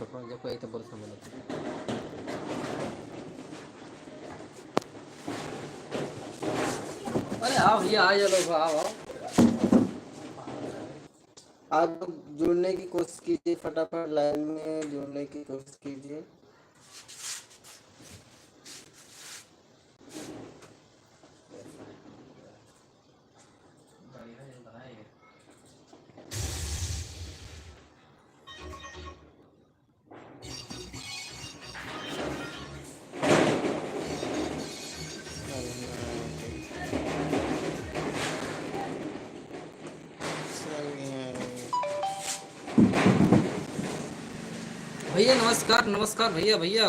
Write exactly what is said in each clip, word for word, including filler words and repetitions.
जब कोई तो बोल समझ। अरे आओ भैया, आ जाओ लोग, आओ, आओ। आप लोग जुड़ने की कोशिश कीजिए, फटाफट लाइन में जुड़ने की कोशिश कीजिए। भैया नमस्कार, नमस्कार भैया, भैया।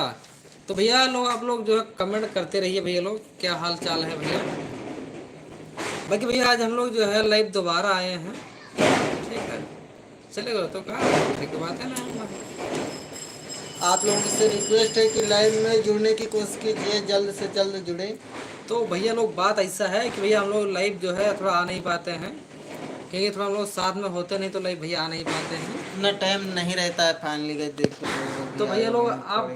तो भैया लोग, आप लोग जो है comment करते रहिए भैया लोग, क्या हाल चाल है भैया। बाकी भैया आज हम लोग जो है live दोबारा आए हैं, ठीक है, चलेगा तो का, एक बात है ना। आप लोगों से request है कि live में जुड़ने की कोशिश कीजिए, जल्द से जल्द जुड़ें। तो भैया लोग, बात ऐसा है कि भैया हम लोग live जो है थोड़ा आ नहीं पाते हैं, क्योंकि थोड़ा हम लोग साथ में होते नहीं तो live भैया आ नहीं पाते हैं। इतना time नहीं रहता है finally, guys, देखो। तो भैया लोग, आप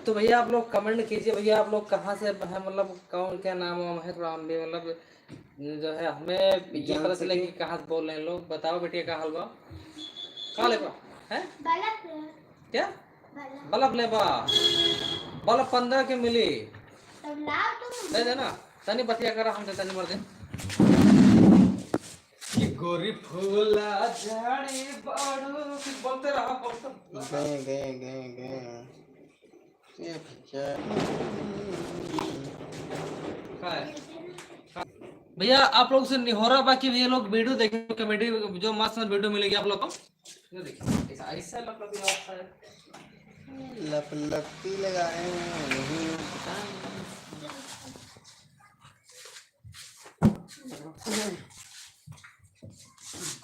तो भैया आप लोग comment कीजिए, भैया आप लोग कहाँ से हैं, मतलब कौन, क्या नाम वाम है, थोड़ा हम भी मतलब जो है हमें ये पता चले कि कहाँ से बोल रहे हैं लोग। बताओ बेटिया, का हाल बा? का लेबा? हैं? बल्ब। क्या? बल्ब। बल्ब लेबा? बल्ब पन्द्रह के मिली। तब लाओ तुम। दे देना। तनी बतिया करा हमसे, तनी मर दे। कि गोरी फूला झाड़ी बाड़ू, फिर बोलते रहा, बोलते रहा। गए, गए, गए, गए। ये भैया। का है? भैया, आप लोग से निहोरा बा कि भैया लोग video देखे, comedy जो मस्त मस्त video मिलेगी आप लोग को। ये देखिए, ऐसा, ऐसा मतलब ये होता है। लप लपी लगाए हैं, यही पता नहीं।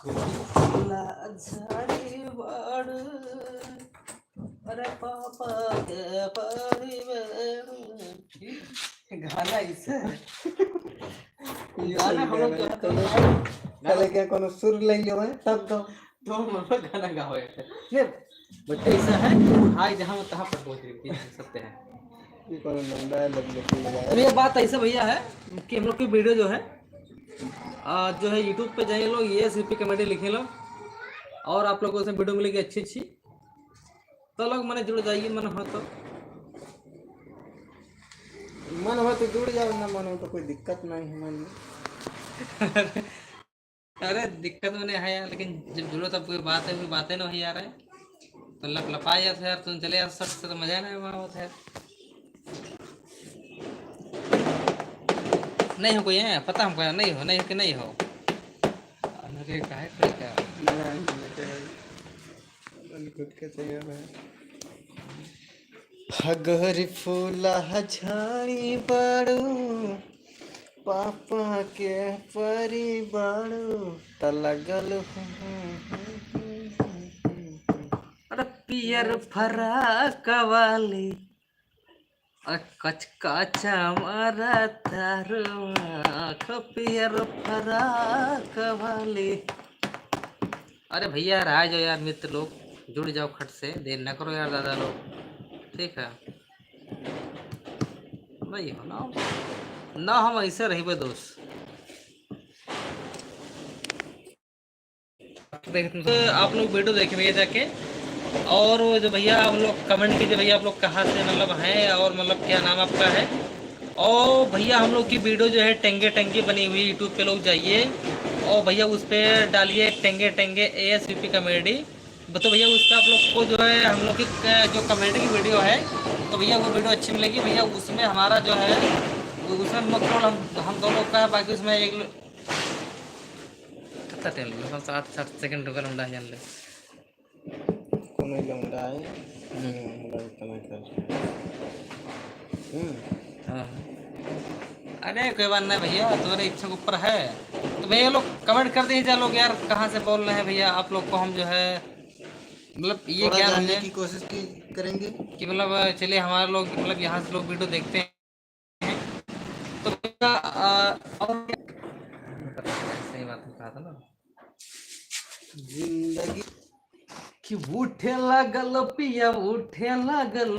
गोला झाड़ी बाड़ू, अरे पापा के परिवार। गाना ऐसे है। ये गाना हम लोग गाना गाते हैं। पहले क्या कोनो सुर ले लियो है, तब तो। तो हम लोग गाना गाओ यार। ये but ऐसा है, हाय जहाँ तहाँ पर पहुँच रही थी, सत्य है। ये कोनो लंबा है, लंबा है। तो ये बात ऐसा भैया है कि हम लोग की video जो है, आ, जो है YouTube पे जाइए लोग, AS UP comedy लिखे लोग, और आप लोगों से video मिलेगी अच्छी अच्छी। तो लोग मने जुड़ जाइए, मन हो तो। मन हो तो जुड़ जाओ, ना मन हो तो कोई दिक्कत नहीं है मन में। अरे दिक्कत मने है यार, लेकिन जब जुड़ो तब कोई बात है, कोई बातें ना हो यार है। तो लप लपा जात है यार, तुम चले जाओ सट से तो मजा नहीं आवत है। नहीं हो कोई है, पता हमको नहीं हो, नहीं हो कि नहीं हो। अरे काहे कोई क्या? नहीं, नहीं, नहीं। अपन खुद के चाहिए भाई। हगरी फूला झाड़ी बाड़ू, पापा के परी बाड़ू, त लगल हूँ। अरे पियर फराक वाली, अरे कच कच मारा तारू आँख, पियर फराक वाली। अरे भैया यार, आ जाओ यार मित्र लोग, जुड़ जाओ खट से, देर ना करो यार दादा लोग, ठीक है? नहीं हो ना, ना हम ऐसे रहिबे दोस्त। देख, तो आप लोग video देखे भैया जाके, और वो जो भैया आप लोग comment कीजिए भैया आप लोग कहाँ से मतलब हैं और मतलब क्या नाम आपका है। और भैया हम लोग की video जो है टंगे टंगे बनी हुई, YouTube पे लोग जाइए और भैया उस पे डालिए टंगे टंगे AS UP comedy। तो भैया उस पर आप लोग को जो है हम लोग की क-, जो comedy की video है तो भैया वो video अच्छी मिलेगी भैया, उसमें हमारा जो है उसमें मुख्य role हम हम दोनों का है, बाकी उसमें एक कितना time लगे? सात, सात second रुका, लौंडा जान ले। कोनो लौंडा है? हम्म। हम्म, लौंडा इतना कर। हम्म। हाँ। अरे, कोई बात नहीं भैया, तुम्हारी इच्छा के ऊपर है। तो भैया लोग comment कर दीजिए लोग यार, कहाँ से बोल रहे हैं भैया आप लोग को, हम जो है, मतलब, ये थोड़ा क्या जानने है की कोशिश की, करेंगे। कि मतलब, चलिए, हमारे लोग, मतलब, यहाँ से लोग video देखते हैं। तो भैया, आ, और सही बात कहा था ना। जिंदगी कि उठे लागल पिया, उठे लागल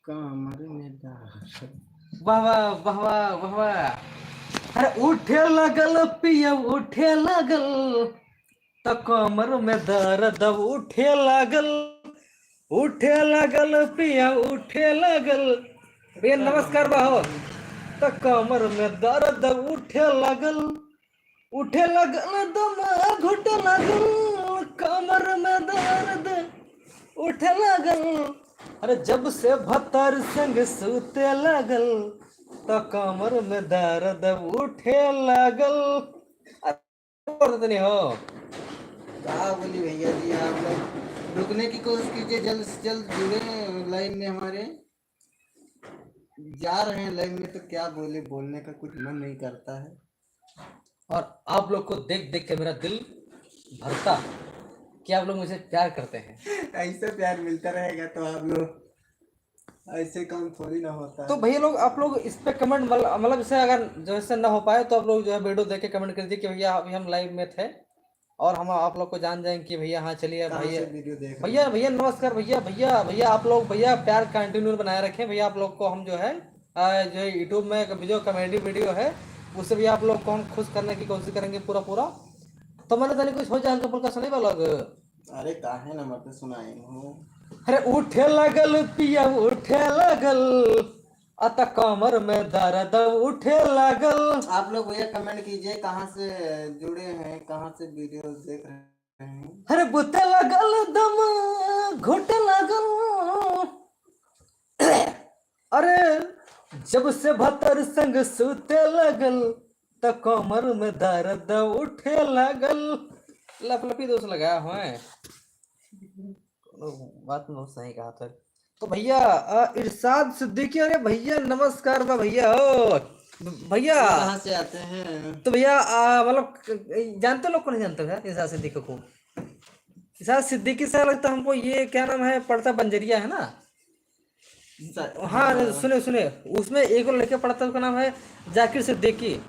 कमर में दर्द। वाह, वाह, वाह, वाह, वाह, वाह। अरे उठे लागल पिया, उठे लागल, त कमर में दर्द उठे लागल, उठे लागल पिया, उठे लागल। भैया, नमस्कार बा हो। त कमर में दर्द उठे लागल, उठे लागल दम घुटे लागल, कमर में दर्द उठे लागल। अरे, जब से भतार संग सूते लागल, त कमर में दर्द उठे लागल। अरे, बोलत नहीं हो। का बोली भैया जी, आप लोग रुकने की कोशिश कीजिए, जल्द से जल्द जुड़े लाइन में हमारे। जा रहे हैं लाइन में तो क्या बोले, बोलने का कुछ मन नहीं करता है। और आप लोग को देख देख के मेरा दिल भरता कि आप लोग मुझे प्यार करते हैं। ऐसा प्यार मिलता रहेगा तो आप लोग, ऐसे काम थोड़ी ना होता तो है। भैया लोग, आप लोग इस पे कमेंट, मतलब, मतलब, जैसे अगर जैसे ना हो पाए तो आप लोग जो है वीडियो देख के कमेंट कर दीजिए कि भैया अभी हम लाइव में थे और हम आप लोग को जान जाएंगे कि भैया, हाँ, चलिए कहाँ भैया, से वीडियो देख रहे भैया, हैं। भैया, नमस्कार भैया, भैया, भैया, आप लोग भैया प्यार कंटिन्यू बनाए रखें भैया। आप लोग को हम जो है, आ, जो है YouTube में एक वीडियो, कॉमेडी वीडियो है, उससे भी आप लोग को हम खुश करने की कोशिश करेंगे पूरा पूरा। तो मैंने तनी कुछ हो जाए हल्का फुल्का सुनाई बा लोग। अरे काहे ना मत सुनाए हो। अरे उठे लागल पिया, उठे लागल, अत कमर में दर्द उठे लागल। आप लोग भैया कमेंट कीजिए कहाँ से जुड़े हैं, कहाँ से वीडियो देख रहे हैं। अरे बुते लागल दम घुटे लागल। अरे जब से भतर संग सूते लागल, त कमर में दर्द उठे लागल। लपलपी दोस्त लगा हुआ है, कोनो बात में बहुत सही कहा था। तो भैया, अ, इरशाद सिद्दीकी, अरे भैया नमस्कार बा भैया हो। भ-, भैया। कहाँ से आते हैं? तो भैया, अ, मतलब, क-, जानते लोग को नहीं जानते हैं इरशाद सिद्दीकी को? इरशाद सिद्दीकी से लगता हमको ये क्या नाम है, पड़ता बंजरिया है ना? सा-, हाँ, हाँ। सुने, सुने, उसमें एक और लड़का पड़ता है, उसका नाम है जाकिर सिद्दीकी।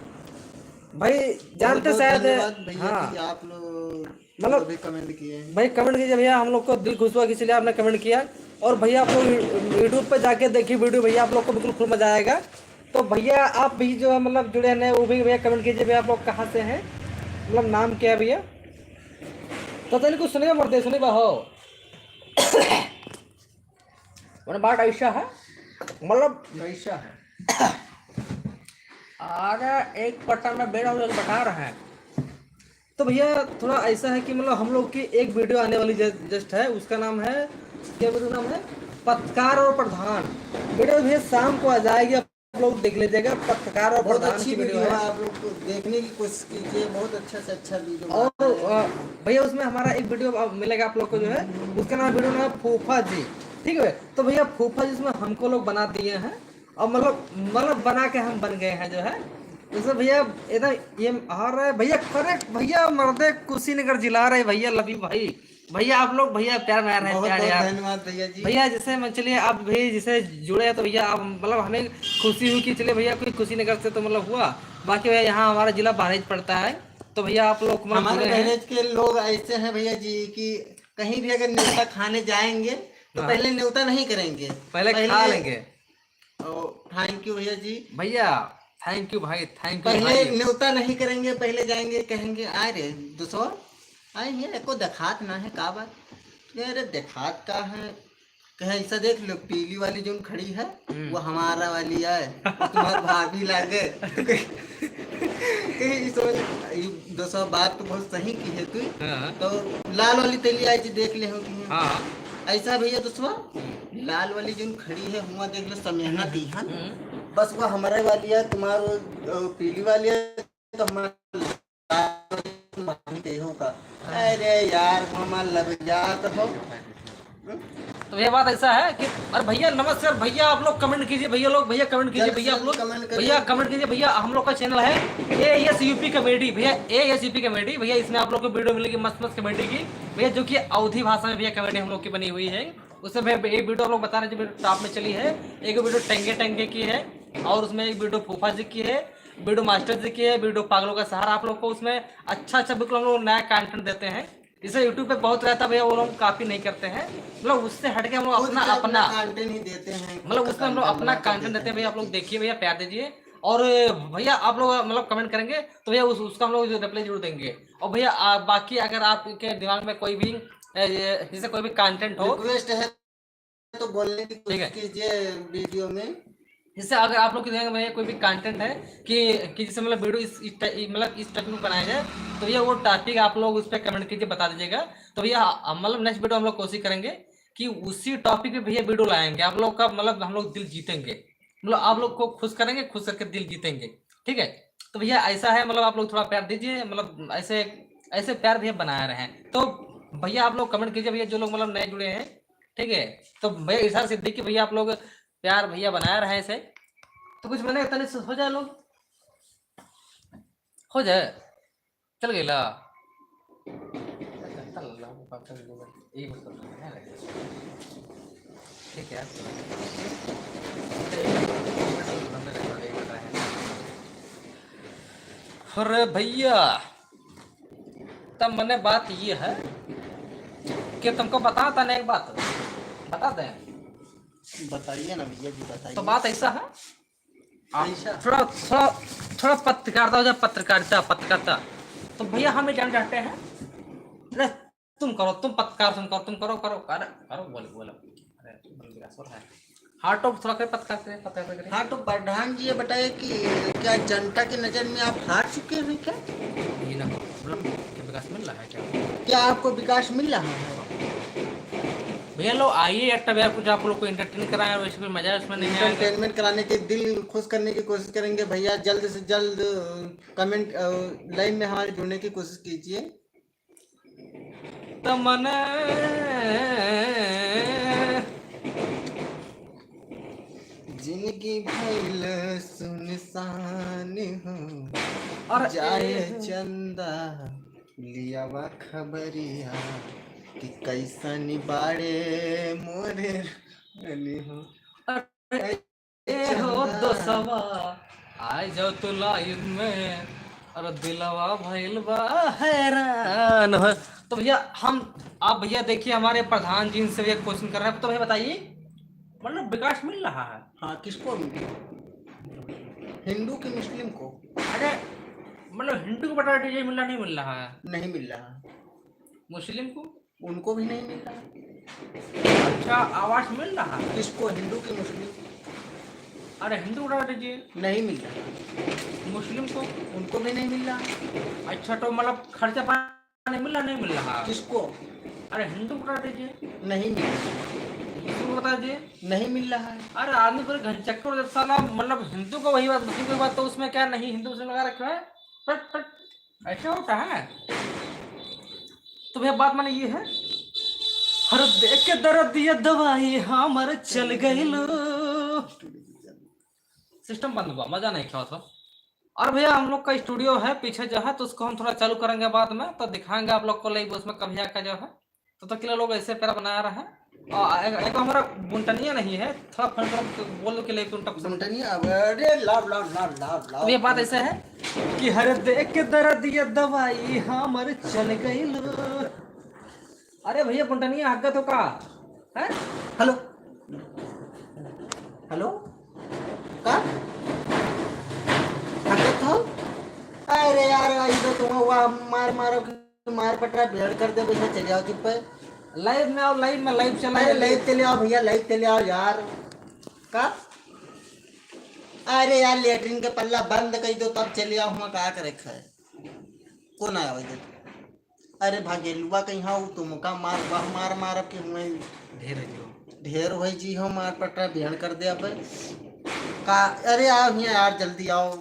भाई, बहुत, जानते बहुत शायद, धन्यवाद भैया हाँ। कि आप लोग मतलब, अभी कमेंट किए हैं। भाई, कमेंट कीजिए भैया, हम लोग को दिल खुश हुआ कि चलिए आपने कमेंट किया। और भैया, आप लोग YouTube पे जाके देखिए वीडियो, भैया, आप लोग को बिल्कुल फुल मजा आएगा। तो भैया, आप भी जो है, मतलब, जुड़े हैं, वो भी भैया कमेंट कीजिए भैया, आप लोग कहाँ से हैं, मतलब, नाम क्या है भैया? तो तनी कुछ सुने मर्दे, सुने बा हो। मैंने बात ऐसा है, मतलब, कैसा है? अरे, एक पट्टा में बेड़ा हुआ बता रहे हैं। तो भैया, थोड़ा ऐसा है कि, मतलब, हम लोग की एक वीडियो आने वाली ज-, जस्ट है, उसका नाम है, क्या वीडियो नाम है? पत्रकार और प्रधान। वीडियो भैया शाम को आ जाएगी, आप लोग देख लीजिएगा, पत्रकार और बहुत प्रधान अच्छी की वीडियो वीडियो है। है, आप लोग को देखने की कोशिश कीजिए, बहुत अच्छा से अच्छा वीडियो और, बनाते हैं। अ, भैया, उसमें हमारा एक वीडियो, अ, मिलेगा आप लोग को, जो है, उसका नाम, वीडियो नाम है फूफा जी, ठीक है? तो भैया, फूफा जी उसमें हमको लोग बना दिए हैं, और मतलब, मतलब, बना के हम बन गए हैं, जो है, उसमें भैया, एकदम ये आ रहा है भैया, करेक्ट भैया, मर्दे कुशीनगर जिला रहे भैया, लवी भाई, भैया, आप लोग, भैया, प्यार में आ रहे हैं, बहुत, प्यार बहुत यार। धन्यवाद भैया जी। भैया, जैसे मैं, चलिए, आप भी जैसे जुड़े हैं, तो भैया, आप, मतलब, हमें खुशी हुई कि चलिए भैया, कोई कुशीनगर से तो, मतलब, हुआ, बाकी भैया, यहाँ हमारा जिला बहराइच पड़ता है, तो भैया, आप लोग, मतलब, हमारे जुड़े हैं। बहराइच के लोग ऐसे हैं भैया जी कि कहीं भी अगर न्योता खाने जाएंगे, तो हाँ। पहले न्योता नहीं करेंगे, पहले पहले खा लेंगे। ओ, thank you भैया जी। भैया, thank you भाई, thank you पहले भाई। न्योता नहीं करेंगे, पहले जाएंगे, कहेंगे, "आए रे, दोस्तवा, आए हियाँ, एको देखात ना है, का बात?" कहे, "अरे, देखात का है?" कहे, "ऐसा देख लो, पीली वाली जोन खड़ी है, हम्म। वो हमारा वाली है, वो तुम्हार भाभी लागे।" कहे, "ई सोच, ई दोस्तवा, बात तो बहुत सही की है तू। हाँ। तो लाल वाली तेली आई जी, देख ले हो कि हाँ।" ऐसा भैया दोस्तवा, हम्म। लाल वाली जोन खड़ी है, हुआ देख लो, समेहना हम्म। दी है। हम्म। बस वो हमारे वाली है, तुम्हारो, अ, पीली वाली है, तो हमारे लाल वाली तुम भाभी देहो का। अरे यार, हमार लग जात हो। तो ये बात ऐसा है कि, अरे भैया, नमस्कार भैया, आप लोग कमेंट कीजिए भैया लोग, भैया कमेंट कीजिए जल्द भैया से आप लोग, जल्द कमेंट करिए। भैया कमेंट कीजिए भैया, हम लोग का चैनल है एएसयूपी कॉमेडी भैया, एएसयूपी कॉमेडी भैया, इसमें आप लोग को वीडियो मिलेगी मस्त मस्त कॉमेडी की भैया, जो कि अवधी भाषा में भैया कॉमेडी हम लोग की बनी हुई है। उसमें भैया एक वीडियो आप लोग बता रहे हैं जो मेरे टॉप में चली है, एक वीडियो टंगे टंगे की है और उसमें एक वीडियो फूफा जी की है, वीडियो मास्टर जी की है, वीडियो पागलों का सहारा। आप लोग को उसमें अच्छा अच्छा बिल्कुल हम लोग नया कंटेंट देते हैं। जैसे YouTube पे बहुत रहता है भैया, वो लोग कॉपी नहीं करते हैं, मतलब उससे हटके हम लोग खुद अपना, का अपना अपना content ही देते हैं, मतलब खुद का उसमें हम लोग content अपना बनाकर content देते देते हैं भैया। आप लोग देखिए भैया, प्यार दीजिए। और भैया आप लोग मतलब comment करेंगे तो भैया उस, उसका हम लोग reply जरूर देंगे। और भैया आ, बाकी अगर आपके दिमाग में कोई भी ए, ये, जैसे कोई भी content हो, request है तो बोलने की ठीक है। कोशिश कीजिए video में। जैसे अगर आप लोग के दिमाग में कोई भी content है कि, कि जैसे मतलब video इस, इस टाइ-, मतलब इस topic में बनाया जाए, तो भैया वो topic आप लोग उस पर comment कीजिए, बता दीजिएगा। तो भैया हम, मतलब next video हम लोग कोशिश करेंगे कि उसी topic पे भैया video लाएंगे। आप लोग का मतलब हम लोग दिल जीतेंगे, मतलब आप लोग को खुश करेंगे, खुश करके दिल जीतेंगे, ठीक है। तो भैया ऐसा है, मतलब आप लोग थोड़ा प्यार दीजिए, मतलब ऐसे, ऐसे प्यार भैया बनाए रहें। तो भैया आप लोग comment कीजिए भैया, जो लोग मतलब नए जुड़े हैं, ठीक है। तो भैया इरशाद सिद्दीकी भैया आप लोग प्यार भैया बनाए रहें ऐसे। तो कुछ मैंने तनी से हो जाए लोग, हो जाए, चल गइला। ठीक है। अरे भैया, तब मने बात ये है कि तुमको बताता ना एक बात, बता दें। बताइए ना भैया जी, बताइए। तो बात ऐसा है, आप ऐसा? थोड़ा, थोड़ा, थोड़ा पत्रकारिता हो जाए, पत्रकारिता, पत्रकारिता। तो भैया हम ये जानना चाहते हैं, अरे तुम करो, तुम पत्रकार, तुम करो, तुम करो, करो, करो, करो, बोलो, बोलो। अरे, तुम बोलो, क्या सो रहा है? हाँ, तो थोड़ा कर पत्रकार से, पत्रकार से करें। हाँ, तो प्रधान जी ये बताइए कि क्या जनता की नज़र में आप हार चुके हैं क्या? ये ना, मतलब, क्या विकास मिल रहा है क्या? क्या आपको विकास मिल रहा है? भैया लोग आइए, एक भैया कुछ आप लोग को entertain कराएं, वैसे कोई मजा उसमें नहीं आएगा। Entertainment कराने के, दिल खुश करने की कोशिश करेंगे भैया। जल्द से जल्द comment, अ, line में हमारे जुड़ने की कोशिश कीजिए। त मने जिंदगी भइल सुनसान हो, अरे जाए ए चंदा, लियावा खबरिया कि कैसन बाड़े मोरे रानी हो। अरे ए हो दोस्तवा, आ जाओ तू live में, अरे दिलवा भइल बा हैरान हो। तो भैया हम, आप भैया देखिए हमारे प्रधान जी इनसे भैया question कर रहे हैं, तो भैया बताइए, मतलब विकास मिल रहा है? हाँ, किसको? हिंदू की मुस्लिम को? अरे, मतलब हिंदू को बता दीजिए, मिल रहा, नहीं मिल रहा है? नहीं मिल रहा। मुस्लिम को? उनको भी नहीं मिल रहा। अच्छा, आवास मिल रहा है? किसको? हिंदू की मुस्लिम? अरे, हिंदू को बता दीजिए। नहीं मिल रहा। मुस्लिम को? उनको भी नहीं मिल रहा। अच्छा, तो मतलब खर्चा पानी मिल रहा, नहीं मिल रहा? किसको? अरे, हिंदू को बता दीजिए। नहीं मिल रहा। मुस्लिम को बता दीजिए। नहीं मिल रहा है। अरे, आदमी पूरे घनचक्कर हो जाता साला, मतलब हिंदू को वही बात, मुस्लिम को वही बात, तो उसमें क्या नहीं, हिंदू मुस्लिम लगा रखा है? पट, पट, ऐसे होता है? तो भैया बात माने ये है, हर देख के दर्द ये दवाई हमर चल गइल। System बंद हुआ, मजा नहीं क्या था। और भैया हम लोग का studio है पीछे जो है, तो उसको हम थोड़ा चालू करेंगे बाद में, तो दिखाएंगे आप लोग को live उसमें कभी आके जो है। तो, तो किला लोग ऐसे पैरा बनाया रहा है। और एक, एक हमारा बुंटनिया नहीं है, थोड़ा फन कर बोल दो कि live तुम टप बुंटनिया, अरे लाव, लाव, लाव, लाव, लाव। अब ये बात ऐसे है कि हर देख के दर्द ये दवाई हमर चल गइल। अरे भैया, बुंटनिया हग्गा तो का? हैं? Hello, hello, का? हग्गा तो? अरे यार, आई तो तुम हुआ मार मारो कि मार पटरा भेड़ कर दे, भैया चले आओ चुप पे। Live में आओ, live में, live चला अरे है। Live चले आओ भैया, live चले आओ यार। का? अरे यार, latrine के पल्ला बंद कर दो, तब चले आओ, हम का करे खाए। कौन आया वैसे? अरे भागेलुआ कहीं हाँ, तुमका मार, वह मार मारब के हुए। ढेर है जो। ढेर होई जी हो, मार पटरा बिहान कर दे अब। का, अरे आओ हियाँ यार, जल्दी आओ।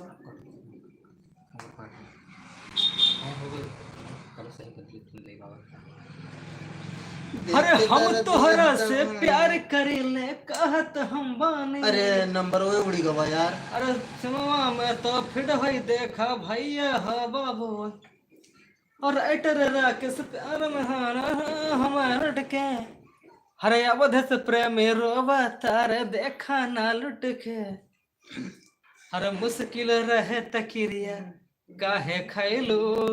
अरे हम तोहरा से प्यार करेले, कहत हम बानी। अरे नंबर वो उड़ी गवा यार। अरे सुनवा, मैं तो फिट होई देखा भैया हो बाबू। और राइटर राकेश प्यार में हारा हमार अटके। हरे अवध से प्रेमी रोवा तारे देखा ना लुट के। हर मुश्किल रहे तकिरिया काहे खैलू।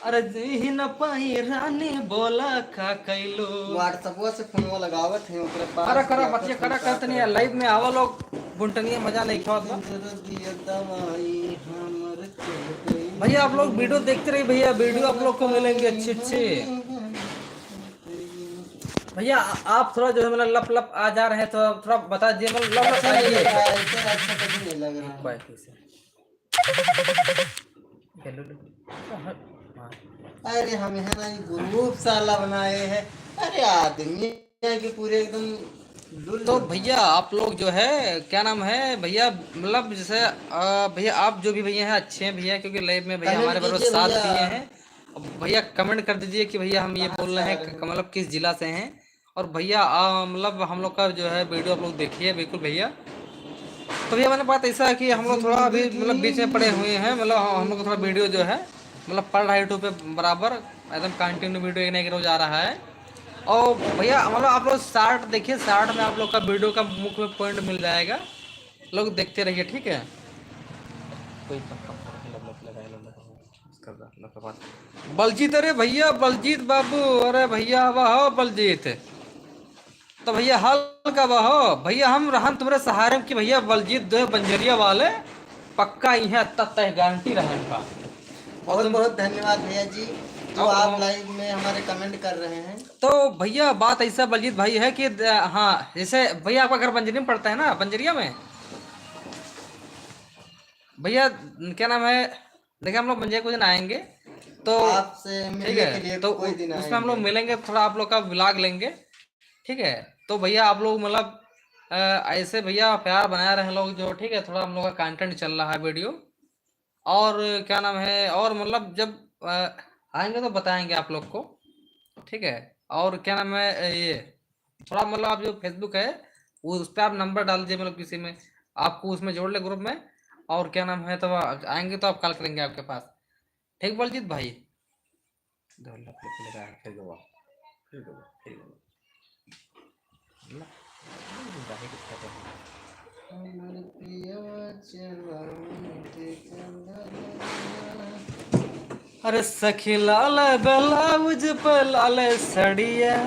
अरे जी ही न पाई रानी, बोला का कैलो। WhatsApp से फोनवा लगावत है ओकरे पास, करा, करा, बतिया करा, करा, तनी live में आवा लोग, बुनटनिया मजा नहीं खावत बा। दवाई हमर चल गई। भैया, आप लोग video देखते रहिए भैया, video आप लोग को मिलेंगे अच्छे अच्छे। भैया, आ-, आप थोड़ा जो है, मतलब, लप लप आ जा रहे हैं, तो थोड़ा बता दीजिए, मतलब, लप लप अच्छा नहीं आइए। लग रहा है, इतना अच्छा तो नहीं लग रहा है। एक बार फिर से। Hello, hello. हाँ। अरे, हम है ना, ये group साला बनाए हैं। अरे, आदमी है कि पूरे एकदम लुल तो लुल। भैया, आप लोग जो है, क्या नाम है भैया, मतलब, जैसे, अ, भैया, आप जो भी भैया हैं, अच्छे हैं भैया, क्योंकि live में भैया comment हमारे बराबर कीजिए साथ भैया। दिए हैं। अब भैया, comment कर दीजिए कि भैया, हम ये कहाँ बोल से रहे आ हैं, रहे हैं? मतलब, किस जिला से हैं। और भैया, आ, मतलब, हम लोग का जो है, video आप लोग देखिए बिल्कुल भैया। तो भैया, मैंने बात ऐसा है कि हम लोग थोड़ा अभी, मतलब, बीच में पड़े हुए हैं, मतलब, हम, हम लोग को थोड़ा video जो है, मतलब, पड़ रहा है YouTube पे बराबर, एकदम continue video एक ना एक रोज आ रहा है। और भैया, मतलब, आप लोग short देखिए, short में आप लोग का video का मुख्य point मिल जाएगा, लोग देखते रहिए, ठीक है। कोई पक्का फोन लग, लग, लगा, लग, लगा। कर रहा, ना तो बात। बलजीत, अरे भैया, बलजीत बाबू, अरे भैया, आवा हो बलजीत। तो भैया, हाल का बा हो? भैया, हम रहन तुम्हरे सहारे में कि भैया, बलजीत दो बंजरिया वाले पक्का इहाँ तक तय guarantee रहन का। बहुत, तुम बहुत धन्यवाद भैया जी, जो अब आप हम live में हमारे comment कर रहे हैं। तो भैया, बात ऐसा बलजीत भाई है कि द-, हाँ, जैसे भैया, आपका घर बंजरी में पड़ता है ना, बंजरिया में? भैया, क्या नाम है, देखिए, हम लोग बंजरिया कुछ दिन आएंगे, तो आपसे मिलने ठीक है, के लिए तो कोई उ-, दिन उसमें हम लोग आएंगे। मिलेंगे, थोड़ा आप लोग का vlog लेंगे, ठीक है। तो भैया, आप लोग, मतलब, अ, ऐसे भैया प्यार बनाए रहे लोग जो, ठीक है, थोड़ा हम लोग का content चल रहा है video, और क्या नाम है, और, मतलब, जब, अ, आएंगे तो बताएंगे आप लोग को, ठीक है। और क्या नाम है, अ, ये थोड़ा, मतलब, आप जो Facebook है, वो, उस पे आप number डाल दीजिए, मतलब, किसी में, आपको उसमें जोड़ ले group में, और क्या नाम है, तब आ-, आएंगे तो आप call करेंगे आपके पास, ठीक, बलजीत भाई? दो लाख रुपये लगा, फिर गवा, फिर गवा, फिर गवा। ना, नहीं, नहीं, नहीं, नहीं, नहीं, नहीं। हमर पियवा चलावत चंदनिया। अरे सखी लाल ब्लाउज पे लाल सड़िया।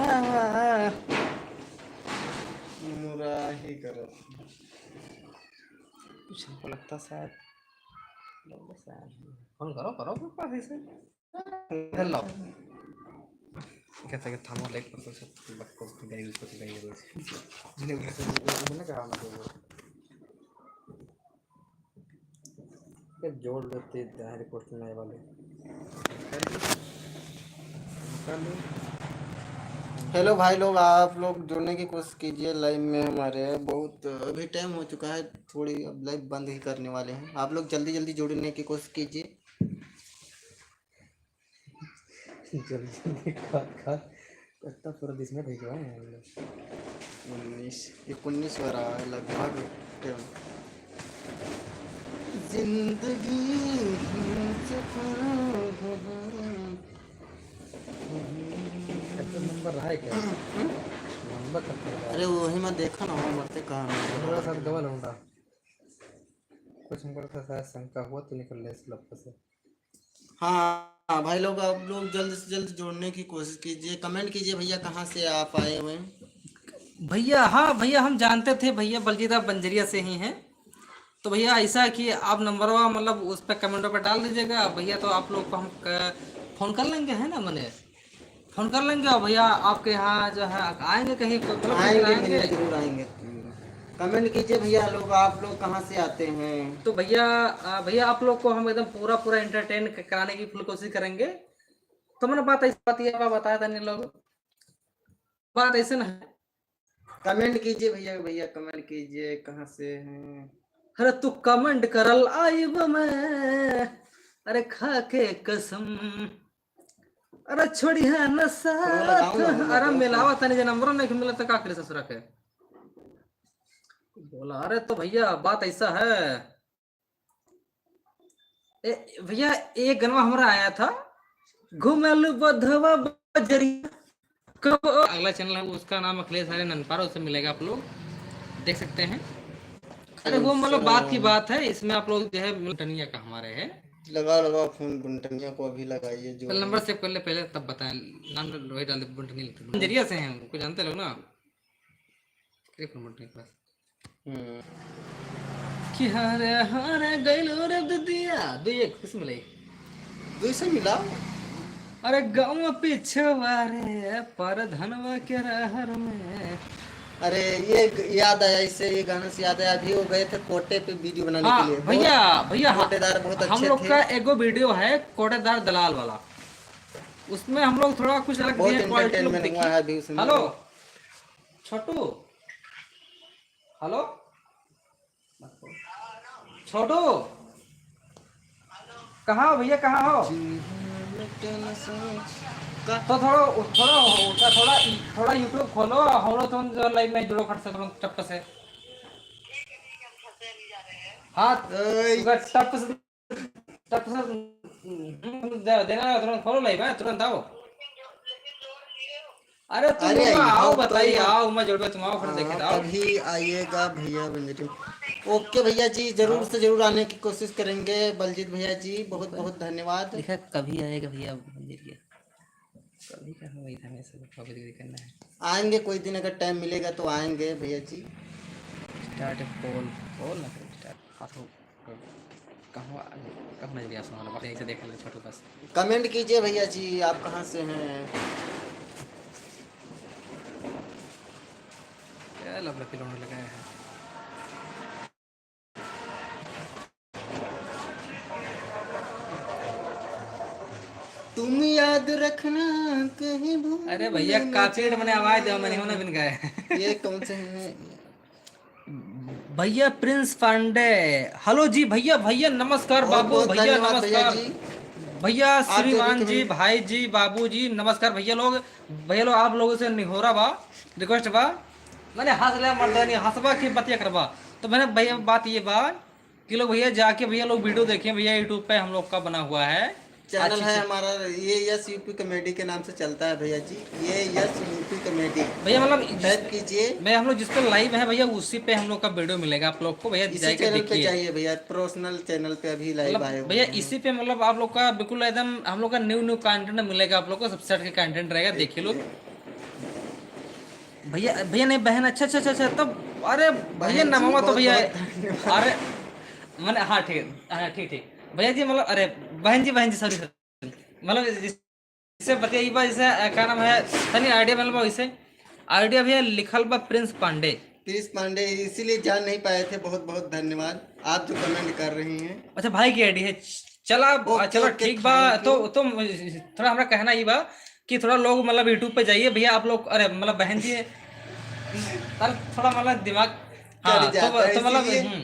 मुराही करत। कुछ हमको लगता शायद, लगता शायद। फोन करो, करो, कोई पास ऐसे। हेलो। कहता कि थामो लाइक पर कुछ बकवास की गाइस, कुछ गाइस। जिन्हें घर से बोलना क्या होना चाहिए? ये जोड़ लेते हैं रिपोर्ट में आने वाले। हेलो भाई लोग, आप लोग जुड़ने की कोशिश कीजिए लाइव में हमारे। बहुत अभी टाइम हो चुका है, थोड़ी अब लाइव बंद ही करने वाले हैं। आप लोग जल्दी जल्दी जुड़ने की कोशिश कीजिए। जल्दी जल्दी खा खा। कितना पूरा देश में भेजवा है हम लोग। उन्नीस, एक उन्नीस हो रहा है लगभग। जिंदगी सफर है। अच्छा, नंबर रहा है क्या? हम्म? नंबर कब तक रहा है? अरे, वही मैं देखा ना, वो मरते कहाँ नंबर थोड़ा सा रहा है। गवा लौंडा। कुछ नंबर था, शायद शंका हुआ तो निकल ले इस लफ्ज से। हाँ, हाँ, भाई लोग, आप लोग जल्द से जल्द जोड़ने की कोशिश कीजिए। कमेंट कीजिए भैया, कहाँ से आप आए हुए हैं? भैया, हाँ भैया, हम जानते थे भैया, बलजीत आप बंजरिया से ही हैं। तो भैया, ऐसा है कि आप नंबरवा, मतलब, उस पे कमेंटों पे डाल दीजिएगा। भैया, तो आप लोग को हम क-, फोन कर लेंगे, है ना, मने? फोन कर लेंगे। और भैया, आपके यहाँ जो है, आएंगे कहीं, मतलब, कहीं आएंगे, आएंगे? मिलने जरूर आएंगे। कमेंट कीजिए भैया लोग, आप लोग कहाँ से आते हैं? तो भैया, आ, भैया, आप लोग को हम एकदम पूरा, पूरा एंटरटेन क-, कराने की फुल कोशिश करेंगे। तो मैंने बात ऐसी, बात ये आप बताया था नहीं लोग, बात ऐसे ना है। कमेंट कीजिए भैया, भैया कमेंट कीजिए, कहाँ से हैं? अरे तू कमेंट करल आइब मैं, अरे खा के कसम। अरे छोड़ी है न साथ। अरे मिलावा तनी जे नंबरो नहीं मिलत तो का करे ससुरा के। बोला, अरे तो भैया बात ऐसा है। ए, भैया, एक गनवा हमरा आया था, घुमेलु बधवा बजरिया। कब अगला चैनल है, उसका नाम अखिलेश आर्य ननपारा, उससे मिलेगा, आप लोग देख सकते हैं। अरे, वो मतलब बात की बात है, इसमें आप लोग जो है, टनिया का हमारे है, लगाओ, लगाओ फोन बुनटनिया को, अभी लगाइए जो पहले है। नंबर सेव कर ले पहले, तब बताएं। नाम वही डाल दे, बुनटनिया लिख दे। मंजरिया से हैं, उनको जानते लोग ना। एक मिनट, बस। हम्म। कि हरे हरे गइलो रे ददिया, दुई एक किस मिलाई? दुई से मिला। अरे गाँव पिछवा रे, पर धनवा के रहर में। अरे, ये ग-, याद आया, इससे, ये गाना से याद आया, अभी वो गए थे कोटे पे वीडियो बनाने हाँ, के लिए। भैया, बहुत भैया, हाँ, कोटेदार बहुत हम अच्छे लोग थे। का एगो वीडियो है कोटेदार दलाल वाला, उसमें हम लोग थोड़ा कुछ अलग बहुत दिए, quality look entertainment देखिए। हुआ है अभी उसमें। हेलो, छोटू, हेलो, छोटू, कहाँ हो भैया, कहाँ हो? जी हाँ, मैं क्या ना सोच का। तो थोड़ा, थोड़ा, थोड़ा, थोड़ा, थोड़ा YouTube खोलो, हम लोग तुम जो live में जुड़ो खट से, तुरंत टप से। हाँ, ओए। तुमका टप से, टप से, हम्म, दे-, देना है, तुरंत खोलो live, हाँ, तुरंत आओ। अरे तुम अरे, आओ, आओ तो बताइए, यार। आओ, मैं जोड़बे, तुम आओ, फिर हाँ, देखे, आओ। कभी आइएगा भैया बंजरी। OK भैया जी, जरूर से जरूर आने की कोशिश करेंगे बलजीत भैया जी, बहुत बहुत धन्यवाद। लिखा, कभी आएगा भैया बंजरी। कभी कहाँ वही था, हमें सब कभी करना है। आएंगे कोई दिन, अगर time मिलेगा तो आएंगे भैया जी। Start poll, poll ना करो, start। हाँ, तो कहूँ, कहूँ नहीं गया सुनाना, बस यहीं से देख ले छोटू बस। Comment कीजिए भैया जी, आप कहाँ से हैं? क्या लफड़ा खिलौने लगाए हैं? तुम याद रखना कहीं भूल अरे भैया, ना copyright मैंने आवाज दिया, मैंने जाना। होना बिन गाया। ये कौन से हैं? भैया प्रिंस पांडे, हेलो जी भैया, भैया नमस्कार बहुत बाबू, बहुत भैया धन्यवाद भैया नमस्कार। जी। भैया आप जो भी श्रीमान जी, comment भाई जी, बाबू जी, नमस्कार भैया लोग। भैया लोग, आप लोगों से निहोरा बा, request बा, मैंने हंस लिया मर्दानी, हंसबा की बतिया करबा। तो मैंने भैया बात ये बा कि लोग भैया जाके भैया लोग वीडियो देखें, भैया YouTube पे हम लोग का बना हुआ है। Channel अच्छी है से हमारा, ये यस यूपी कॉमेडी के नाम से चलता है भैया जी, ये यस यूपी कॉमेडी। भैया मतलब इस टाइप कीजिए। मैं हम लोग जिस पे live है भैया, उसी पे हम लोग का वीडियो मिलेगा आप लोग को भैया, इसी जाके channel पे देखिए। चाहिए भैया, personal channel पे अभी live मतलब आए हुए भैया हैं। इसी पे मतलब आप लोग का बिल्कुल एकदम हम लोग का new new content मिलेगा आप लोग को, सबसे हटके content रहेगा, देखिए लोग। भैया, भैया नहीं बहन, अच्छा, अच्छा, अच्छा, अच्छा, तब अरे भैया बहन जी, नमवा तो बहुत, भैया, बहुत धन्यवाद। अरे मैंने, हाँ ठीक है, हाँ ठीक, ठीक भैया जी, मतलब अरे बहन जी, बहन जी, sorry, sorry, मतलब इससे बतिया ई बा, जैसे, अ, का नाम है, तनी idea मिलल बा वैसे, idea भैया लिखल बा प्रिंस पांडे। प्रिंस पांडे इसीलिए जान नहीं पाए थे, बहुत बहुत धन्यवाद आप जो comment कर रही हैं। अच्छा भाई की ID है, चला, OK, चला OK, ठीक बा। Thank you। तो, तो थोड़ा हमरा कहना ई बा कि थोड़ा लोग मतलब YouTube पे जाइए भैया आप लोग, अरे मतलब बहन जी, अरे थोड़ा मतलब दिमाग, हाँ, तो, तो मतलब, हम्म,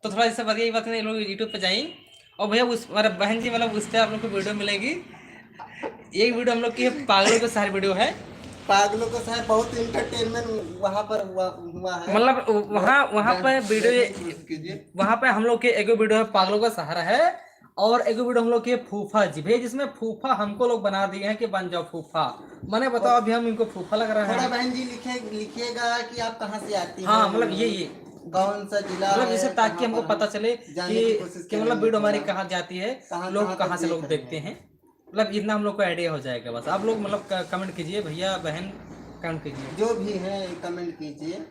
तो थोड़ा इससे बढ़िया ये बात नहीं, लोग YouTube पे जाइए और भैया उस, मतलब बहन जी, मतलब उस पे आप लोग को वीडियो मिलेगी। एक वीडियो हम लोग की है, पागलों के शहर वीडियो है। पागलों का शहर बहुत entertainment वहाँ पर हुआ, हुआ है। मतलब वहाँ, वहाँ पे वीडियो, वहाँ पे हम लोग के एगो वीडियो है, पागलों का शहर है, और एगो वीडियो हम लोग के फूफा जी, भैया जिसमें फूफा हमको लोग बना दिए हैं कि बन जाओ फूफा। मैंने बताओ, अभी हम इनको फूफा लग रहे हैं। थोड़ा बहन जी लिखे, लिखिएगा कि आप कहाँ से आती हैं, हाँ, मतलब ये, ये कौन सा जिला है, मतलब जिसे ताकि हमको पता चले कि, कि मतलब वीडियो हमारी कहाँ जाती है, लोग कहाँ से लोग देखते हैं। मतलब इतना हम लोग को idea हो जाएगा। बस आप लोग मतलब comment कीजिए, भैया बहन comment कीजिए, जो भी है comment कीजिए।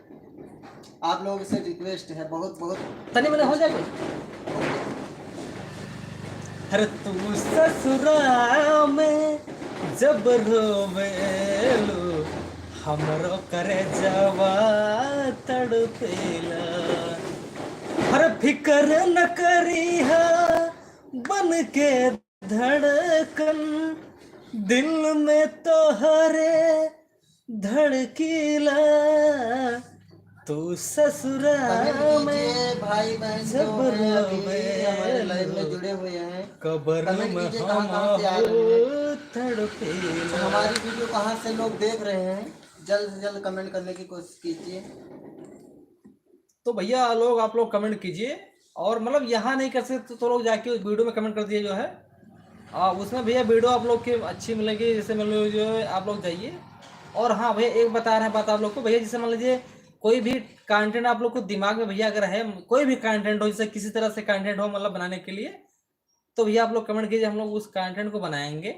आप लोगों से request है, बहुत, बहुत। तनी मने हो जाए कुछ। अरे तू ससुरा में जब रोवेलू, हमरो करेजवा तड़पेला। हर फिकर न करिहा, बन के धड़कन, दिल में तोहरे धड़कीला, तू ससुरा में भाई बहन जो हैं अभी हमारे live में जुड़े हुए हैं, comment कीजिए कहाँ कहाँ से आ रहे हैं, तड़पेला। हमारी वीडियो कहाँ से लोग देख रहे हैं, जल्द से जल्द comment करने की कोशिश कीजिए। तो भैया लोग, आप लोग comment कीजिए, और मतलब यहाँ नहीं कर सकते तो लोग जाके उस वीडियो में comment कर दिए जो है। आ, उसमें भैया वीडियो आप लोग की अच्छी मिलेगी, जैसे मतलब जो है आप लोग जाइए। और हाँ भैया, एक बता रहे हैं बात आप लोग को भैया, जैसे मान लीजिए कोई भी content आप लोग को दिमाग में भैया अगर है, कोई भी content हो, जैसे किसी तरह से content हो मतलब बनाने के लिए, तो भैया आप लोग comment कीजिए, हम लोग उस content को बनाएंगे।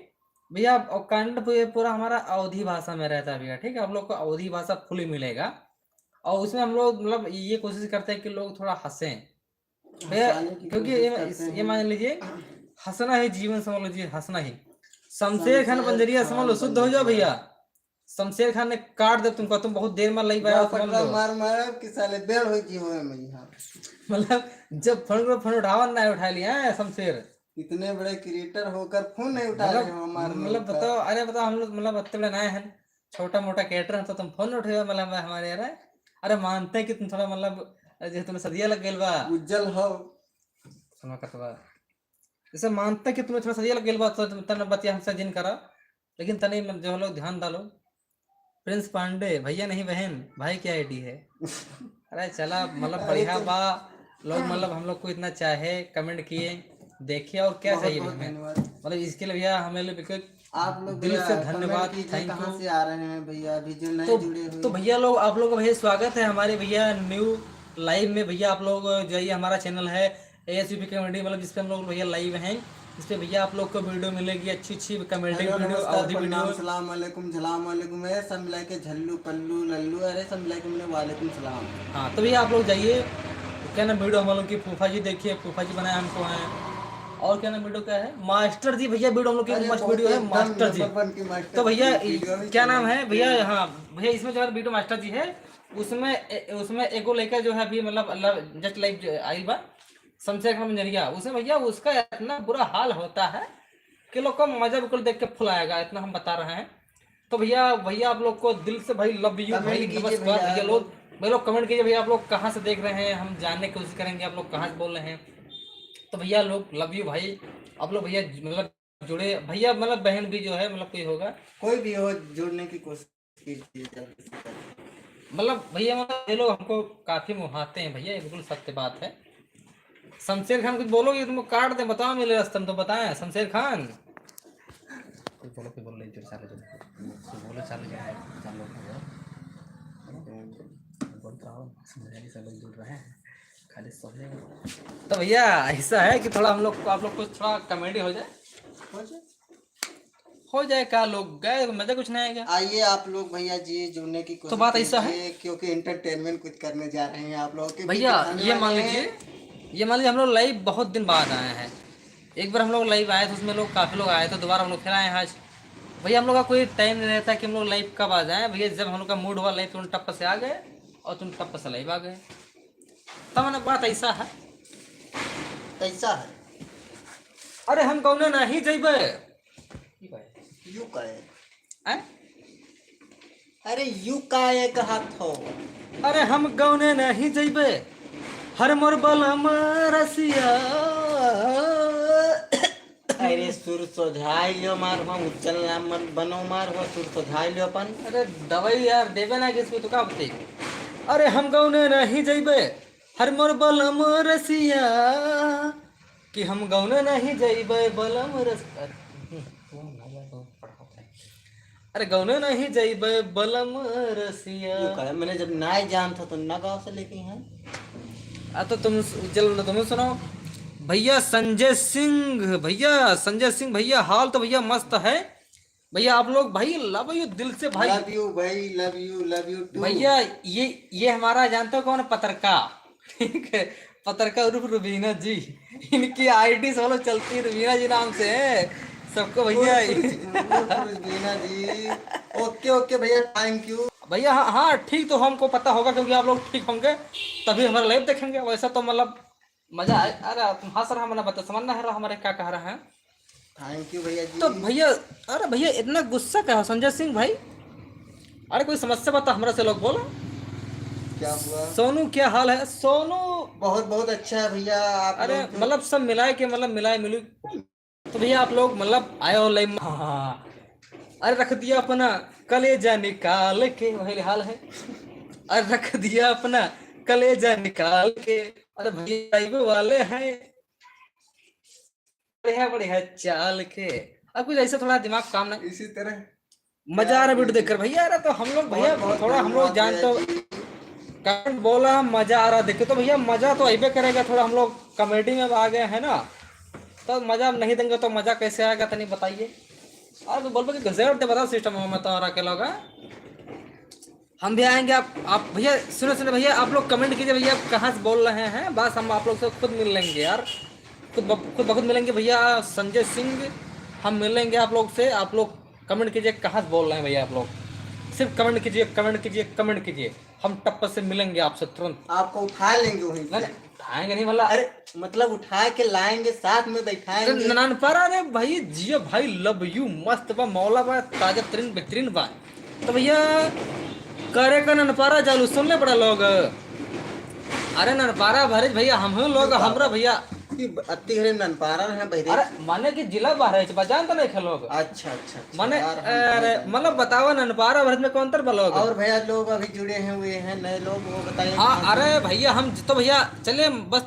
भैया, और content पूरे, पूरा हमारा अवधी भाषा में रहता है भैया, ठीक है? आप लोग को अवधी भाषा full मिलेगा। और उसमें हम लोग मतलब ये कोशिश करते हैं कि लोग थोड़ा हंसें भैया, हंसाने की क्योंकि कोशिश ये, करते ये हैं। मान लीजिए, हंसना ही जीवन समझ लीजिए, हंसना ही। शमशेर खान शमशेर पंजरिया समझ लो, खान शुद्ध हो जाओ पंजरिया। भैया। शमशेर खान ने काट दे तुमको, तुम बहुत देर में लाइव आया हो, समझ लो। मार मार कि साले बेड़ हो जीवन में यहाँ। मतलब, जब फोन को फोन उठावन ना उठा लिया है शमशेर। इतने बड़े creator होकर फोन नहीं उठा मतलब, रहे हो हमारे मतलब लोग का। बताओ, अरे बताओ, हम लोग मतलब इतने बड़े ना हैं, छोटा मोटा creator है तो तुम फोन उठे हो, मतलब हमारे यार, अरे मानते हैं कि तुम थोड़ा मतलब, जैसे तुम्हें सदिया लग गइल बा। उज्जल हो। सुनो कतवा, जैसे मानते हैं कि तुम्हें थोड़ा सदिया लग गइल बा, तो तुम तन बतिया हमसे जिन करा, लेकिन तनी जो लोग ध्यान डालो। प्रिंस पांडे, भैया नहीं बहन, भाई की आईडी है। अरे चला, मतलब अरे बढ़िया तो बा, लोग मतलब हम लोग को इतना चाहे, comment किए, देखिए और क्या बहुत चाहिए बहुत भैया? धन्यवाद। मतलब इसके लिए भैया हमें लोग बिल्कुल आप लोग दिल से भैया comment धन्यवाद, कीजिए, thank you। कहाँ से आ रहे हैं भैया, अभी जो नए तो, जुड़े हुए तो हैं। भैया लोग, आप लोग का भैया स्वागत है हमारे भैया new live में। भैया आप लोग जाइए, हमारा channel है एएसयूपी comedy, मतलब जिस पे हम लोग भैया live हैं, इस पे भैया आप लोग को video मिलेगी, अच्छी अच्छी comedy hello, video, नमस्कार, अवधी प्रणाम, video। सलाम अलैकुम, झलाम अलैकुम, ए सब मिला के झल्लू पल्लू लल्लू, अरे सब मिला के मैंने वालेकुम सलाम। हाँ, तो भैया आप लोग जाइए, क्या नाम, video हम लोग की फूफा जी देखिए, फूफा जी बनाए हमको हैं। और क्या नाम video क्या है, मास्टर जी भैया, video हम लोग की अरे मस्त बहुत video है, एकदम मास्टर जी। Number one की मास्टर तो भैया जी video भी क्या नाम चला है भैया? हाँ भैया, इसमें जो है video मास्टर जी है, उसमें ए-, उसमें एगो लड़का जो है अभी मतलब अल्लाह just live जो आइल बा, शमशेर खान मंजरिया, उसे भैया उसका इतना बुरा हाल होता है कि लोग का मजा बिल्कुल देख के फुलाएगा, इतना हम बता रहे हैं। तो भैया, भैया आप लोग को दिल से भाई love you comment भाई, कीजिए नमस्कार भैया। भैया लोग, भाई लोग comment कीजिए भैया, आप लोग कहाँ से देख रहे हैं, हम जानने की कोशिश करेंगे आप लोग कहाँ से बोल रहे हैं। तो भैया लोग love you भाई, आप लोग भैया मतलब जुड़े, भैया मतलब बहन भी जो है मतलब कोई होगा, कोई भी हो जुड़ने की कोशिश कीजिए जल्दी से जल्दी। मतलब भैया मतलब ये लोग हमको काफी मोहाते हैं भैया, ये बिल्कुल सत्य बात है। शमशेर खान कुछ बोलो, ये तुमको काट दे, बताओ मेरे रास्ते में तो बताएं शमशेर खान। कुछ बोलो, कुछ बोलो, नहीं, जोर से बोलो, कुछ बोलो, चालू करो, चालू करो। बोल रहा हूँ, समझ नहीं, सब लोग जुड़ रहे हैं, खाली सोने। तो भैया ऐसा है कि थोड़ा हम लोग को, आप लोग को थोड़ा comedy हो जाए, हो जाए। हो जाए का, लोग गए, मजा कुछ नहीं आएगा। आइए आप लोग भैया जी जुड़ने की तो कोशिश बात ऐसा है। कीजिए, क्योंकि entertainment कुछ करने जा रहे हैं आप लोगों के भैया, बीच में ये मान लीजिए, ये मान लीजिए हम लोग live बहुत दिन बाद आए हैं। एक बार हम लोग live आए थे, उसमें लोग, काफी लोग आए थे, दोबारा हम लोग फिर आए हैं आज। भैया हम लोग का कोई time नहीं रहता कि हम लोग live कब आ जाएं। भैया जब हम लोग का mood हुआ live, तुरंत टप्प से आ गए और तुरंत टप्प से live आ गए। तब ना बात ऐसा है। कैसा है? अरे हम गौने नहीं जइबे। यू काहे? हैं? अरे यू काहे कहत हो? अरे हम गौने नहीं जइबे, हर मोर बलम रसिया। अरे सुर सोझाई लियो मार, हम उज्जल नाम मन बनो मार, हो सुर सोझाई लियो अपन। अरे दवाई यार देबे ना किसको तो का बते? अरे हम गौने नहीं जइबे, हर मोर बलम रसिया, कि हम गौने नहीं जइबे बलम रस-, अरे, हम्म, तू ना जा, तो पढ़ाओ भाई। अरे गौने नहीं जइबे बलम रसिया। यू काहे, मैंने जब नाय जानत हो तो ना गाँव से लेके हैं। आ तो तुम स-, चलो ना तुम सुनाओ। भैया संजय सिंह, भैया संजय सिंह, भैया हाल तो भैया मस्त है। भैया आप लोग भाई love you दिल से भाई। Love you भाई, love you, love you too। भैया ये, ये हमारा जानते हो कौन है? पत्रकार, ठीक है, पत्रकार उर्फ रुबीना जी। इनकी आईडी फॉलो चलती है रुबीना जी नाम से है सबको भैया। उर्फ रुबीना जी। ओके ओके भैया, thank you। भैया हाँ हाँ ठीक, तो हमको पता होगा क्योंकि आप लोग ठीक होंगे तभी हमारा लाइव देखेंगे, वैसा तो मतलब मजा आए। अरे तुम हंस रहा, मना बता, समझना है रहा हमारे क्या कह रहे हैं। Thank you भैया जी। तो भैया, अरे भैया इतना गुस्सा क्या हो संजय सिंह भाई? अरे कोई समस्या बता हमरा से लोग बोलो। क्या हुआ? सोनू क्या हाल है सोनू? बहुत बहुत अच्छा है भैया, आप अरे लोग तो मतलब सब मिलाए के मतलब मिलाए मिलू। तो भैया आप लोग मतलब आए हो लाइव में। हाँ, हाँ, हाँ। अरे रख दिया अपना कलेजा निकाल के, वही हाल है। अरे रख दिया अपना कलेजा निकाल के। अरे भैया लाइव वाले हैं, बढ़िया बढ़िया चाल के। अब कुछ ऐसा थोड़ा दिमाग काम नहीं। इसी तरह मजा आ रहा वीडियो देखकर भैया। अरे तो हम लोग भैया बहुत बहुत थोड़ा हम लोग धन्यवाद जान भैया तो जी। कमेंट बोला मजा आ रहा देख के, तो भैया मजा तो अइबे करेगा। थोड़ा हम लोग कॉमेडी में आ गए हैं ना, तो मजा नहीं देंगे तो मजा कैसे आएगा, तनी बताइए। और बोलबो कि गजब दे बताओ सिस्टम में तो रखे लोग, हाँ? हम भी आएंगे। आप, आप भैया सुनो, सुनो भैया, आप लोग कमेंट कीजिए भैया, आप कहाँ से बोल रहे हैं, बस हम आप लोग से खुद मिल लेंगे यार, खुद ब-, खुद ब खुद मिलेंगे भैया। संजय सिंह, हम मिलेंगे आप लोग से, आप लोग कमेंट कीजिए कहाँ से बोल रहे हैं भैया आप लोग, सिर्फ कमेंट कीजिए, कमेंट कीजिए, कमेंट कीजिए, हम टप्प से मिलेंगे आपसे तुरंत। आपको उठा लेंगे वहीं से। नहीं, नहीं, उठाएंगे नहीं, मतलब अरे, मतलब उठा के लाएंगे, साथ में बैठाएंगे। अरे, ननपारा, अरे भाई, जियो भाई, love you, मस्त बा, मौला बा, ताजा तरीन, बेहतरीन बा। तो भैया, करे का ननपारा जालू, सुन ले बड़ा लोग। अरे, ननपारा बहरेच भैया, हम ही लोग, हमरा भैया। कि अति घरे ननपारा रहे बहरेच। अरे, माने कि जिला बहरेच बा, जान तो नहीं खेलोग। अच्छा, अच्छा, अच्छा, माने, यार, हम अरे, नहीं जानते। मतलब बतावा, ननपारा बहरेच में कौन अंतर बा लोग? और भैया, लोग अभी जुड़े हैं, हुए हैं, नए लोग, वो बताइए हाँ, कहाँ से? अरे भैया, हम तो भैया, चलिए, बस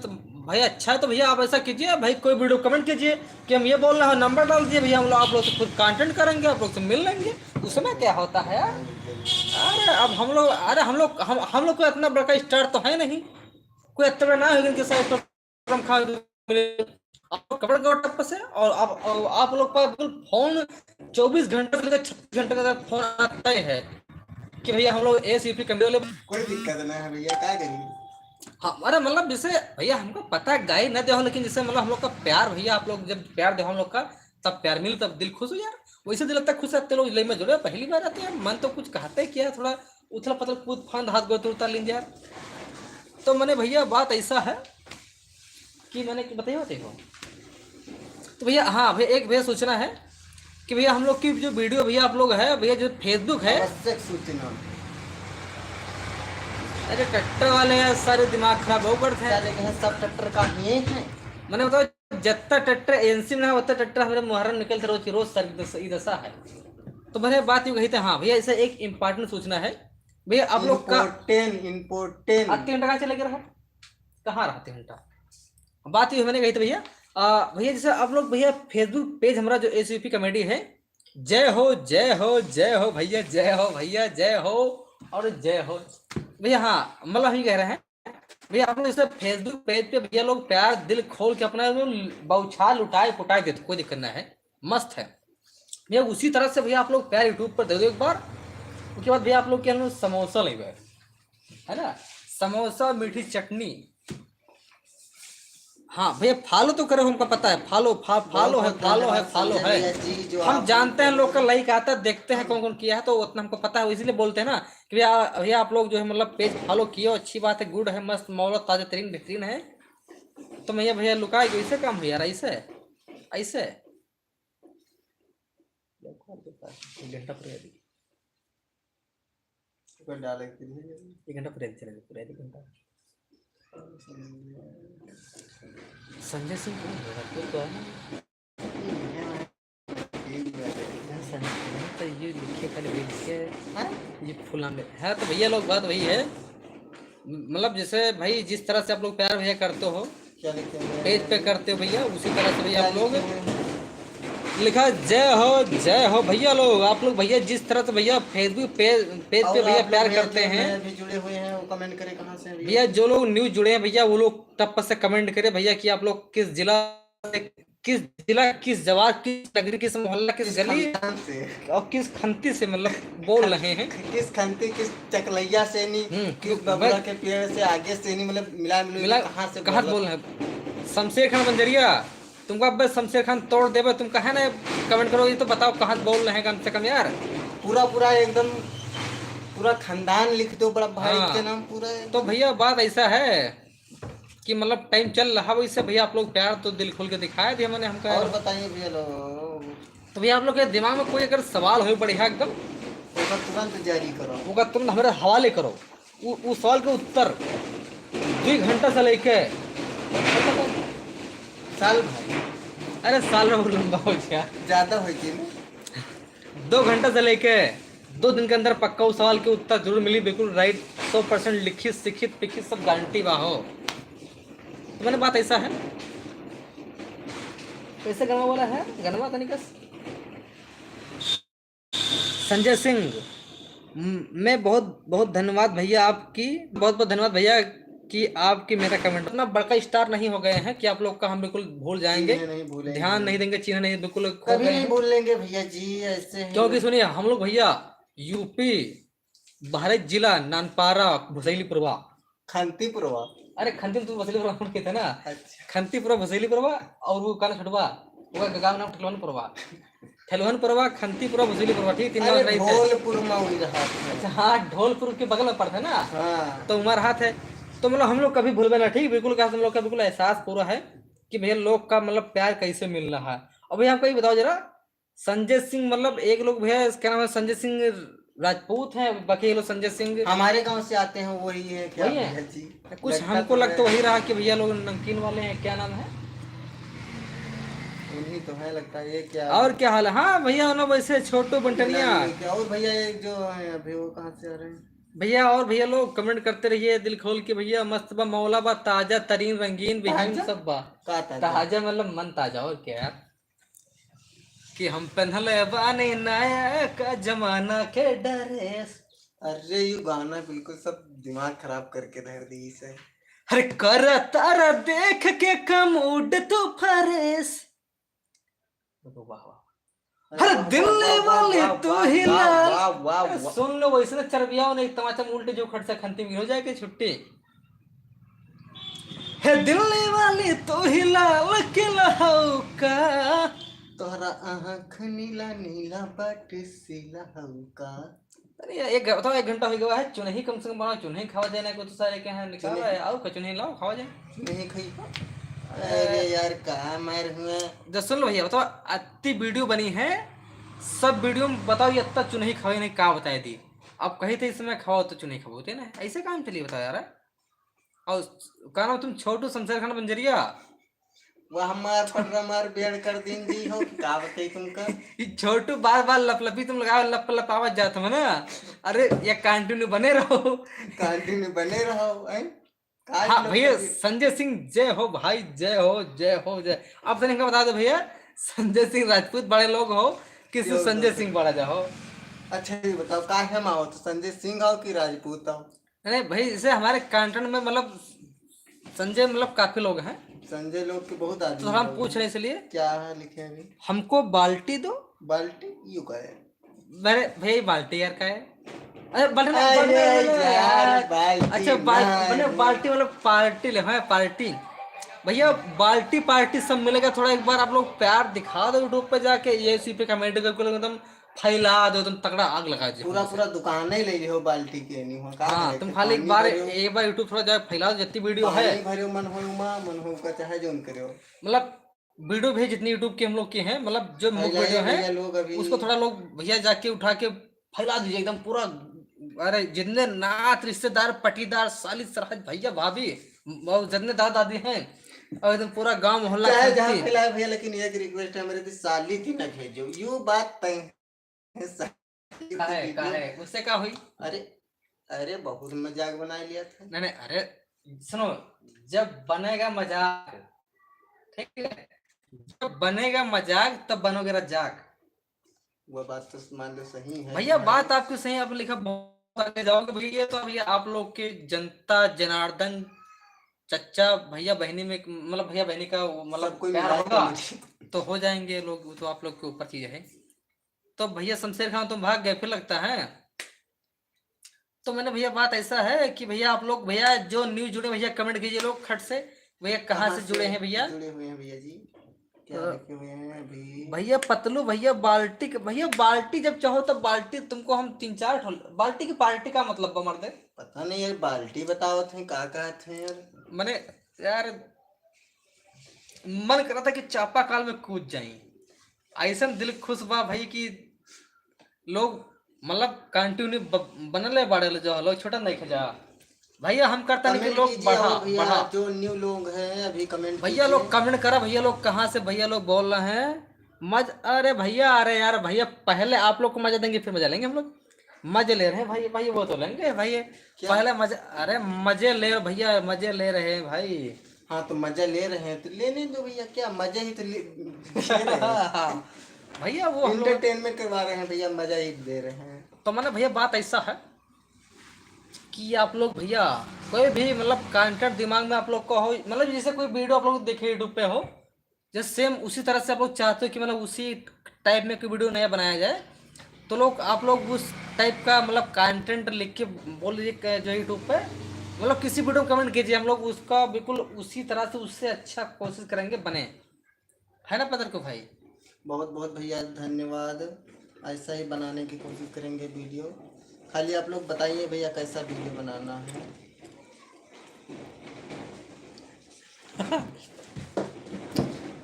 भैया, अच्छा है तो भैया, आप ऐसा कीजिए भाई, कोई वीडियो कमेंट कीजिए कि हम ये बोल रहे हैं, नंबर डाल दिए भैया, हम लोग आप लोग से खुद कांटेक्ट करेंगे, आप लोग से मिल लेंगे, उसमें क्या होता है यार? अरे, अब हम लोग, अरे, हम लोग, हम, हम लोग को इतना बड़का स्टार तो है नहीं, कोई इतना बड़ा ना होगा कि सारे हम खा मिले। आप लोग कपड़े का टप्प से, और आप, और आप लोग पर बिल्कुल फोन चौबीस घंटे से लेकर छत्तीस घंटे तक फोन आता ही है कि भैया, हम लोग एस यूपी कमेटी वाले। कोई दिक्कत ना है भैया, क्या करेंगे? हाँ, अरे, मतलब, जैसे भैया, हमको पता है गाई न दे हो, लेकिन जैसे, मतलब, हम लोग का प्यार भैया, आप लोग जब प्यार दे हो हम लोग का, तब प्यार मिल, तब दिल खुश हो यार। वैसे दिल तक खुश रहते लोग, लई में जुड़े, पहली बार आते हैं, मन तो कुछ कहते क्या, थोड़ा उथल पथल कूद फांद हाथ गोड़ तुड़ता लीन यार। तो मैंने भैया, बात ऐसा है कि मैंने कि बताइए, बताइए। तो भैया, हाँ भैया, एक भैया सोचना है कि भैया, हम लोग की जो वीडियो भैया आप लोग है भैया, जो Facebook है, आवश्यक सूचना। अरे, ट्रैक्टर वाले यार, सारे दिमाग खराब हो करते हैं। साले कहे सब ट्रैक्टर का ही है। मैंने बताओ, जितना ट्रैक्टर एजेंसी में ना, उतना ट्रैक्टर हमारे मुहर्रम निकलते रोज की रोज सर, ई दशा है। तो मैंने बात यूँ कही थी, हाँ भैया, ऐसा एक इंपॉर्टेंट सूचना है भैया, आप लोग का। Important, important. अब तीन टका चले गए रहा, कहाँ रहा तीन घंटा? बात ये मैंने कही थी भैया, आ, भैया, जैसे आप लोग भैया, Facebook पेज हमारा जो एस यूपी कमेटी है, जय हो, जय हो, जय हो भैया, जय हो भैया, जय हो और जय हो भैया। हाँ, मतलब ही कह रहे हैं भैया, आप लोग जैसे Facebook पेज पे भैया लोग प्यार दिल खोल के अपना एकदम बौछार लुटाए पुटाए देते, कोई दिक्कत ना है, मस्त है भैया। उसी तरह से भैया आप लोग प्यार YouTube पर दे दो एक बार, उसके बाद भैया आप लोग के हम लोग समोसा लेबे, है ना, समोसा मीठी चटनी। हाँ भैया, फॉलो तो करो, हमको पता है, फॉलो, फा-, फॉलो है, बहुत फॉलो है, धन्यवाद फॉलो संजय है। भैया जी, जो हम आप जानते हैं लोग का लाइक आता है, देखते हैं कौन कौन किया है, तो उतना हमको पता है, इसीलिए बोलते हैं ना कि भैया, भैया आप लोग जो है मतलब पेज फॉलो किए, अच्छी बात है, गुड है, मस्त, मौला ताजा तरीन बेहतरीन है। तो भैया, भैया लुकाए गए, ऐसे काम हो यार, ऐसे, ऐसे। एक घंटा पूरा है। ओकर डाले के लिए। एक घंटा पूरा चले, पूरा एक घंटा। संजय सिंह कौन है? कोई तो है ना? ठीक है। संजय सिंह तो ये लिखे, खाली लिखे। हाँ? ये फुला में है। तो भैया लोग, बात वही है, मतलब, जैसे भाई, जिस तरह से आप लोग प्यार भैया करते हो, क्या लिखे हुए हैं? पेज पे करते हो भैया, उसी तरह से भैया क्या आप लोग लिखे हुए हैं? लिखा, "जय हो, जय हो।" भैया लोग, आप लोग भैया, जिस तरह से भैया Facebook पेज, पेज पे और भैया आप लोग प्यार भैया करते जो हैं, नए अभी जुड़े हुए हैं, वो कमेंट करें, कहाँ से हैं भैया? भैया, जो लोग न्यू जुड़े हैं भैया, वो लोग टप्प से कमेंट करें भैया कि आप लोग किस जिला से, किस जिला, किस जवार, किस नगरी, किस मोहल्ला, किस किस गली खानदान से? और किस खंती से, मतलब, बोल खन-, रहे हैं। किस खंती, किस चकलैया से नहीं, हम्म, किस बबुरा बस के पेड़ से आगे से नहीं, मतलब, मिला मिलू मिला, कहाँ से कहाँ बोल बोल रहे हैं? शमशेर खान बंजरिया, तुमको अब शमशेर खान तोड़ देबे, तुम कहे ना, कमेंट करो, ये तो बताओ कहाँ से बोल रहे हैं कम से कम यार। पूरा, पूरा एकदम पूरा खानदान लिख दो बड़ा भाई हाँ। के नाम पूरा। तो भैया, बात ऐसा है कि मतलब टाइम चल रहा, वैसे भैया आप लोग प्यार तो दिल खोल के दिखाए दिए मैंने हमका। और बताइए भैया लोग। तो भैया आप लोग के दिमाग में कोई अगर सवाल हो बढ़िया एकदम, ओकर तुरंत जारी करो। ओकर तुरंत हमारे हवाले करो। उ, उ सवाल के उत्तर दुई घंटा से लेके साल भर। अरे साल भर लंबा हो गया। ज्यादा हो गया ना। दो घंटा से लेके दो दिन के अंदर पक्का उस सवाल के उत्तर जरूर मिली, बिल्कुल राइट, सौ परसेंट लिखित, सिखित, पिखित, सब गारंटी बा हो। तो मैंने बात ऐसा है, कैसे गनवा वाला है, गनवा तनिका। संजय सिंह, म-, मैं बहुत, बहुत धन्यवाद भैया आपकी, बहुत, बहुत धन्यवाद भैया। कि आपके मेरा कमेंट, इतना बड़का स्टार नहीं हो गए हैं कि आप लोग का हम बिल्कुल भूल जाएंगे, चीन्हें नहीं भूलेंगे। ध्यान नहीं देंगे, चीन्हें नहीं, बिल्कुल खो कभी गए नहीं हैं। भूल लेंगे भैया जी, ऐसे ही क्योंकि हैं। सुनिए, हम लोग भैया यूपी, बहराइच जिला, नानपारा, भुसैलीपुरवा। खंतीपुरवा। अरे, खंती में तो भुसैलीपुरवा हम लोग के थे ना। अच्छा। खंतीपुरवा, भुसैलीपुरवा और वो काला छुटवा, वो गाँव नाम ठेलवनपुरवा। ठेलवनपुरवा, खंतीपुरवा, भुसैलीपुरवा, ठीक, तीन अरे, गाँव रही थे। ढोलपुर में वही रहा था। अच्छा, हाँ, ढोलपुर के बगल में पड़ता है ना। हाँ। तो हमारा हाथ है। तो मतलब हम लोग कभी भूलबे ना, ठीक, बिल्कुल, क्या हम लोग का बिल्कुल एहसास पूरा है कि भैया लोग का मतलब प्यार कैसे मिल रहा है। और भैया हमको ये बताओ जरा, संजय सिंह, मतलब एक लोग भैया, क्या नाम है, संजय सिंह राजपूत हैं, बाकी ये लोग संजय सिंह हमारे गांव से आते हैं, वही है क्या वही है? भैया जी? कुछ लगता हमको तो लगता है। वही रहा कि भैया लोग नमकीन वाले हैं, क्या नाम है? उन्हीं तो है लगता है, ये क्या और है? क्या हाल है? हाँ भैया, ना वैसे छोटू बंटनिया। नहीं, क्या और भैया, एक जो है अभी, वो कहाँ से आ रहे हैं? भैया और भैया लोग कमेंट करते रहिए दिल खोल के भैया, मस्त बा, मौला बा, ताजा तरीन रंगीन बिहीन ताजा? सब बा। का ताजा? ताजा मतलब मन ताजा, और क्या यार? कि हम पहनले बानी नया का जमाना के ड्रेस। अरे, यू गाना बिल्कुल सब दिमाग खराब करके धर दी इसे। अरे, कर तारा देख के का मूड तू फरेस। वाह, वाह। अरे, हर वाह, दिल्ली वाह, वाह, वाली वाह, तू वाह, ही वाह, लाल। वाह, वाह, अरे, वाह। सुन लो, वैसे ना चरबियाओ नहीं, तमाचा में उल्टे जो खट से खंती में गिर हो जाए कि छुट्टी। हे दिल्ली वाली तू ही लाल किला हौ का? तोहरा आँख नीला नीला बाटे सीला हौ का? अरे यार, एक घ-, बताओ, एक घंटा हो गया है, चुनही कम से कम बनाओ, चुनही खावा जाए ना, कुछ सारे के हैं, निकाल चुनही। आए, आओ का चुनही लाओ, खावा जाए। चुनही खाई। अरे यार, का मार हुआ? जब सुन लो भैया, बताओ, अत्ती वीडियो बनी है, सब वीडियो में बताओ, ये अत्ता चुनही खावे नहीं, का बताए दी? अब कही थे इसमें खाओ तो चुनही खाओ, होते ना, ऐसे काम चलिए, बताओ यार। और का नाम तुम, छोटू शमशेर खान बंजरिया? वह मार पटरा मार बेड़ कर दिन जी हो, का बताई तुमका? ई छोटू बार बार लपलपी तुम लगाओ, लप लपावत जात हो ना। अरे, ये कंटिन्यू बने रहो। कंटिन्यू बने रहो, हैं? का हाँ मतलब भैया, कभी संजय सिंह जय हो भाई, जय हो, जय हो, जय। अब तनिक हमका बता दो भैया, संजय सिंह राजपूत बड़े लोग हो कि सिर्फ क्यों संजय लोग? सिंह बड़ा जा हो? अच्छा, ये बताओ, काहे में आओ तो, संजय सिंह आओ कि राजपूत आओ? अरे भाई, जैसे हमारे कंटेंट में मतलब संजय, मतलब काफी लोग हैं। संजय लोग के बहुत आदमी तो हम लोग पूछ हैं। रहे हैं इसलिए। क्या है लिखे अभी? हमको बाल्टी दो। बाल्टी? यू का है? अरे भैया, ये बाल्टी यार का है? अरे, बाल्टी ना, अरे बाल्टी ना, यार, बाल्टी अच्छा, बाल-, ना। मैंने बाल्टी मतलब पार्टी ले, हाँ, पार्टी। भैया, बाल्टी पार्टी सब मिलेगा। थोड़ा एक बार आप लोग प्यार दिखा दो YouTube पे जाके, ये इसी पे कमेंट करके लोग एकदम फैला दो, एकदम तगड़ा आग लगा दो पूरा, पूरा दुकान ही ले लियो बाल्टी के, नहीं हो का हाँ, है तुम कि खाली एक पानी बार, भरो। एक बार YouTube थोड़ा जाके फैला दो, जितनी वीडियो पानी है। भरो, मन हो उमा, मन हो का चाहे जौन करो। मतलब वीडियो भी जितनी YouTube की हम लोग की हैं, मतलब जो मुख फैलाइए वीडियो है, भैया लोग अभी। उसको थोड़ा लोग भैया जाके उठा के फैला दीजिए एकदम पूरा। अरे जितने नात, रिश्तेदार, पटीदार, साली, सरहज, भैया, भाभी, और जितने दादा दादी हैं, और एकदम पूरा गांव मोहल्ला चाहे जहाँ खंती। फैलाए भैया, लेकिन एक रिक्वेस्ट है मेरे, साली की ना भेजो, यू बात तय है, साली की काहे, भेजो। काहे? उससे का हुई? अरे, अरे बहुत मजाक बना लिया था। नहीं, नहीं, अरे सुनो, जब बनेगा मजाक, ठीक है, जब बनेगा मजाक तब बनोगे रजाक। वो बात तो मान लो सही है। भैया, बात आपकी सही, आप लिखा बहुत आगे जाओगे भैया। तो अभी आप लोग के जनता जनार्दन चच्चा भैया बहनी में, मतलब भैया बहनी का वो, मतलब सब कोई प्यार मिला के होगा, मुझे। तो हो जाएंगे लोग, वो तो आप लोग के ऊपर चीज है। तो भैया शमशेर खान तुम भाग गए फिर लगता है। तो मैंने भैया बात ऐसा है कि भैया आप लोग, भैया जो न्यू जुड़े भैया कमेंट कीजिए लोग खट से, भैया कहाँ कहाँ से जुड़े से हैं भैया? जुड़े हुए हैं भैया जी? क्या तो लिखे हुए हैं अभी? भैया पतलू भैया बाल्टी के, भैया बाल्टी जब चाहो तब बाल्टी, तुमको हम तीन चार ठो, बाल्टी की पार्टी का मतलब बा मर्दे? पता नहीं यार, बाल्टी बतावत हैं, का कहत हैं यार? मने यार, मन करता कि चापाकल में कूद जाई। ऐसन दिल खुश बा भाई कि लोग मतलब कंटिन्यू ब-, बनले बाड़े लो, जो लोग छोटा नहीं खजा। भैया हम करता नहीं कि कमेंट लोग कीजिए बढ़ा, और भैया बढ़ा। जो न्यू लोग हैं अभी कमेंट भैया लोग कीजिए। कमेंट करा, भैया लोग कहाँ से भैया लोग बोल रहे हैं? मज-, अरे भैया, अरे यार भैया, पहले आप लोग को मजा देंगे फिर मजा लेंगे हम लोग। मजे ले रहे हैं भाई, भाई वो तो लेंगे भाई। क्या? पहले मजे, अरे मजे ले रहे भैया, मजे ले रहे हैं भाई। हाँ तो मजा ले रहे हैं तो लेने दो भैया, क्या मजा ही तो ले, ले रहे हैं। भैया वो हम लोग एंटरटेनमेंट करवा रहे हैं भैया, मजा ही दे रहे हैं। तो मैंने भैया बात ऐसा है कि आप लोग भैया कोई भी मतलब कंटेंट दिमाग में आप लोग का हो, मतलब जैसे कोई वीडियो आप लोग देखे YouTube पे हो, जैसे सेम उसी तरह से आप लोग चाहते हो कि मतलब उसी टाइप में कोई वीडियो नया बनाया जाए, तो लोग आप लोग उस टाइप का मतलब कंटेंट लिख के बोल दीजिए क-, जो YouTube पे मतलब किसी वीडियो में कमेंट कीजिए, हम लोग उसका बिल्कुल उसी तरह से उससे अच्छा कोशिश करेंगे बने, है ना पतर को भाई? बहुत बहुत भैया धन्यवाद, ऐसा ही बनाने की कोशिश करेंगे वीडियो। खाली आप लोग बताइए भैया कैसा वीडियो बनाना है।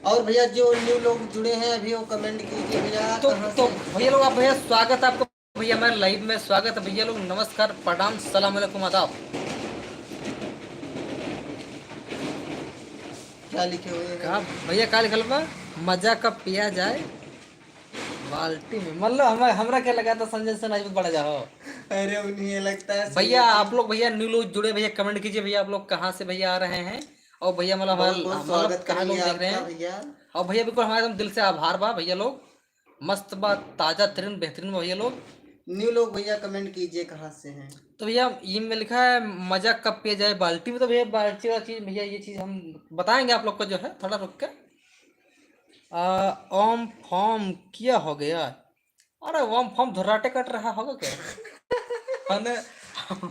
और भैया जो न्यू लोग जुड़े हैं अभी वो कमेंट कीजिए भैया, तो, कहाँ तो से? भैया लोग आप भैया स्वागत है आपको भैया हमारे लाइव में, स्वागत है भैया लोग, नमस्कार, प्रणाम, सलाम अलैकुम, आदाब। क्या लिखे हुए हैं? कहाँ भैया, का लिखल बा? मजा कब पिया जाए बाल्टी में। मतलब हम, हमरा के लगा था संजय सिन्हा जी बहुत बड़ा जा हो। अरे उन्हीं लगता है भैया। आप लोग भैया न्यू लोग जुड़े भैया, कमेंट कीजिए भैया, आप लोग कहाँ से भैया आ रहे हैं? और भैया मतलब बहुत हमारा बहुत मतलब स्वागत कहाँ करेंगे लोग देख रहे आपका हैं? भैया। और भैया बिल्कुल हमारा एकदम दिल से आभार बा भैया लोग, मस्त बा, ताजा तरीन बेहतरीन बा भैया लोग। न्यू लोग भैया कमेंट कीजिए कहाँ से हैं? तो भैया ये में लिखा है मजा कब पिया जाए बाल्टी में, तो भैया बाल्टी वाला चीज भैया ये चीज हम बताएंगे आप लोग को जो है थोड़ा रुक के। आ, ओम फॉर्म क्या हो गया? अरे ओम फॉर्म धर्राटे कट रहा होगा क्या? माने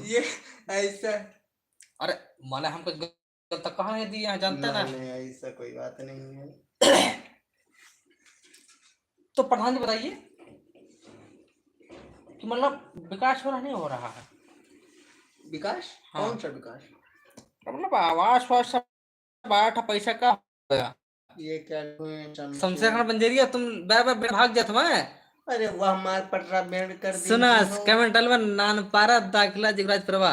ये ऐसा। अरे माने हम कुछ गलत कहा नहीं दिए हैं, जानते ना। नहीं, नहीं, ऐसा कोई बात नहीं है। तो प्रधान जी बताइए कि मतलब विकास हो रहा नहीं हो रहा है? विकास? हाँ। कौन सा विकास? मतलब आवास वास सब आठ पैसा का हो गया। ये क्या हुए, शमशेर शमशेर? खान बंजरिया, तुम बार बार बेड़ भाग जात हुआ है। अरे वाह, मार पटरा बेड़ कर दी सुना, हो। कमेंट अलवन नान पारा दाखिला जिगराज प्रभा।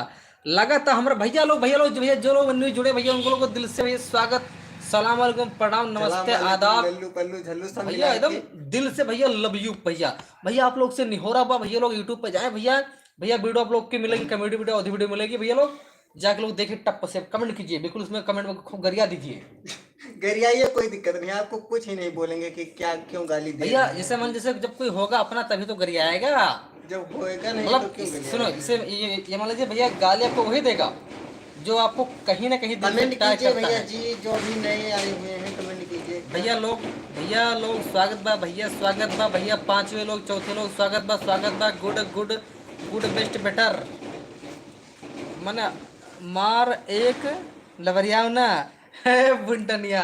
लगा था हमारे भैया लोग, भैया लोग, जो भैया, जो लोग न्यू जुड़े भैया, उनको लोग को दिल से भैया स्वागत, सलाम वालेकुम, प्रणाम, सलाम नमस्ते, वालेकुम, आदाब। लल्लू पल्लू झल्लू सब भैया मिला एकदम के। दिल से भैया love you भैया। भैया आप लोग से निहोरा बा, भैया लोग YouTube पे जाए भैया, भैया वीडियो आप लोग की मिलेगी, कॉमेडी वीडियो, अवधी वीडियो मिलेगी भैया लोग, जाके लोग देखे टप से कमेंट कीजिए, बिल्कुल उसमें कमेंट में खूब गरिया दीजिए। गरियाइए, कोई दिक्कत नहीं, आपको कुछ ही नहीं बोलेंगे कि क्या, क्यों गाली दे भैया। रहे हैं। जैसे मान, जैसे जब कोई होगा अपना तभी तो गरियाएगा। जब होएगा नहीं मतलब, तो क्यों गरियाएगा? सुनो, जैसे ये, ये मान लीजिए भैया, गाली आपको वही देगा जो आपको कहीं ना कहीं दिल से कमेंट प्यार कीजिए करता भैया है। जी, जो भी नए आए हुए हैं कमेंट कीजिए। भैया लोग, भैया लोग स्वागत बा, भैया स्वागत बा, भैया पांचवे लोग, चौथे लोग स्वागत बा, स्वागत बा, good, good, good, best, better। मने मार एक लबरियाव ना, हे बुंडनिया,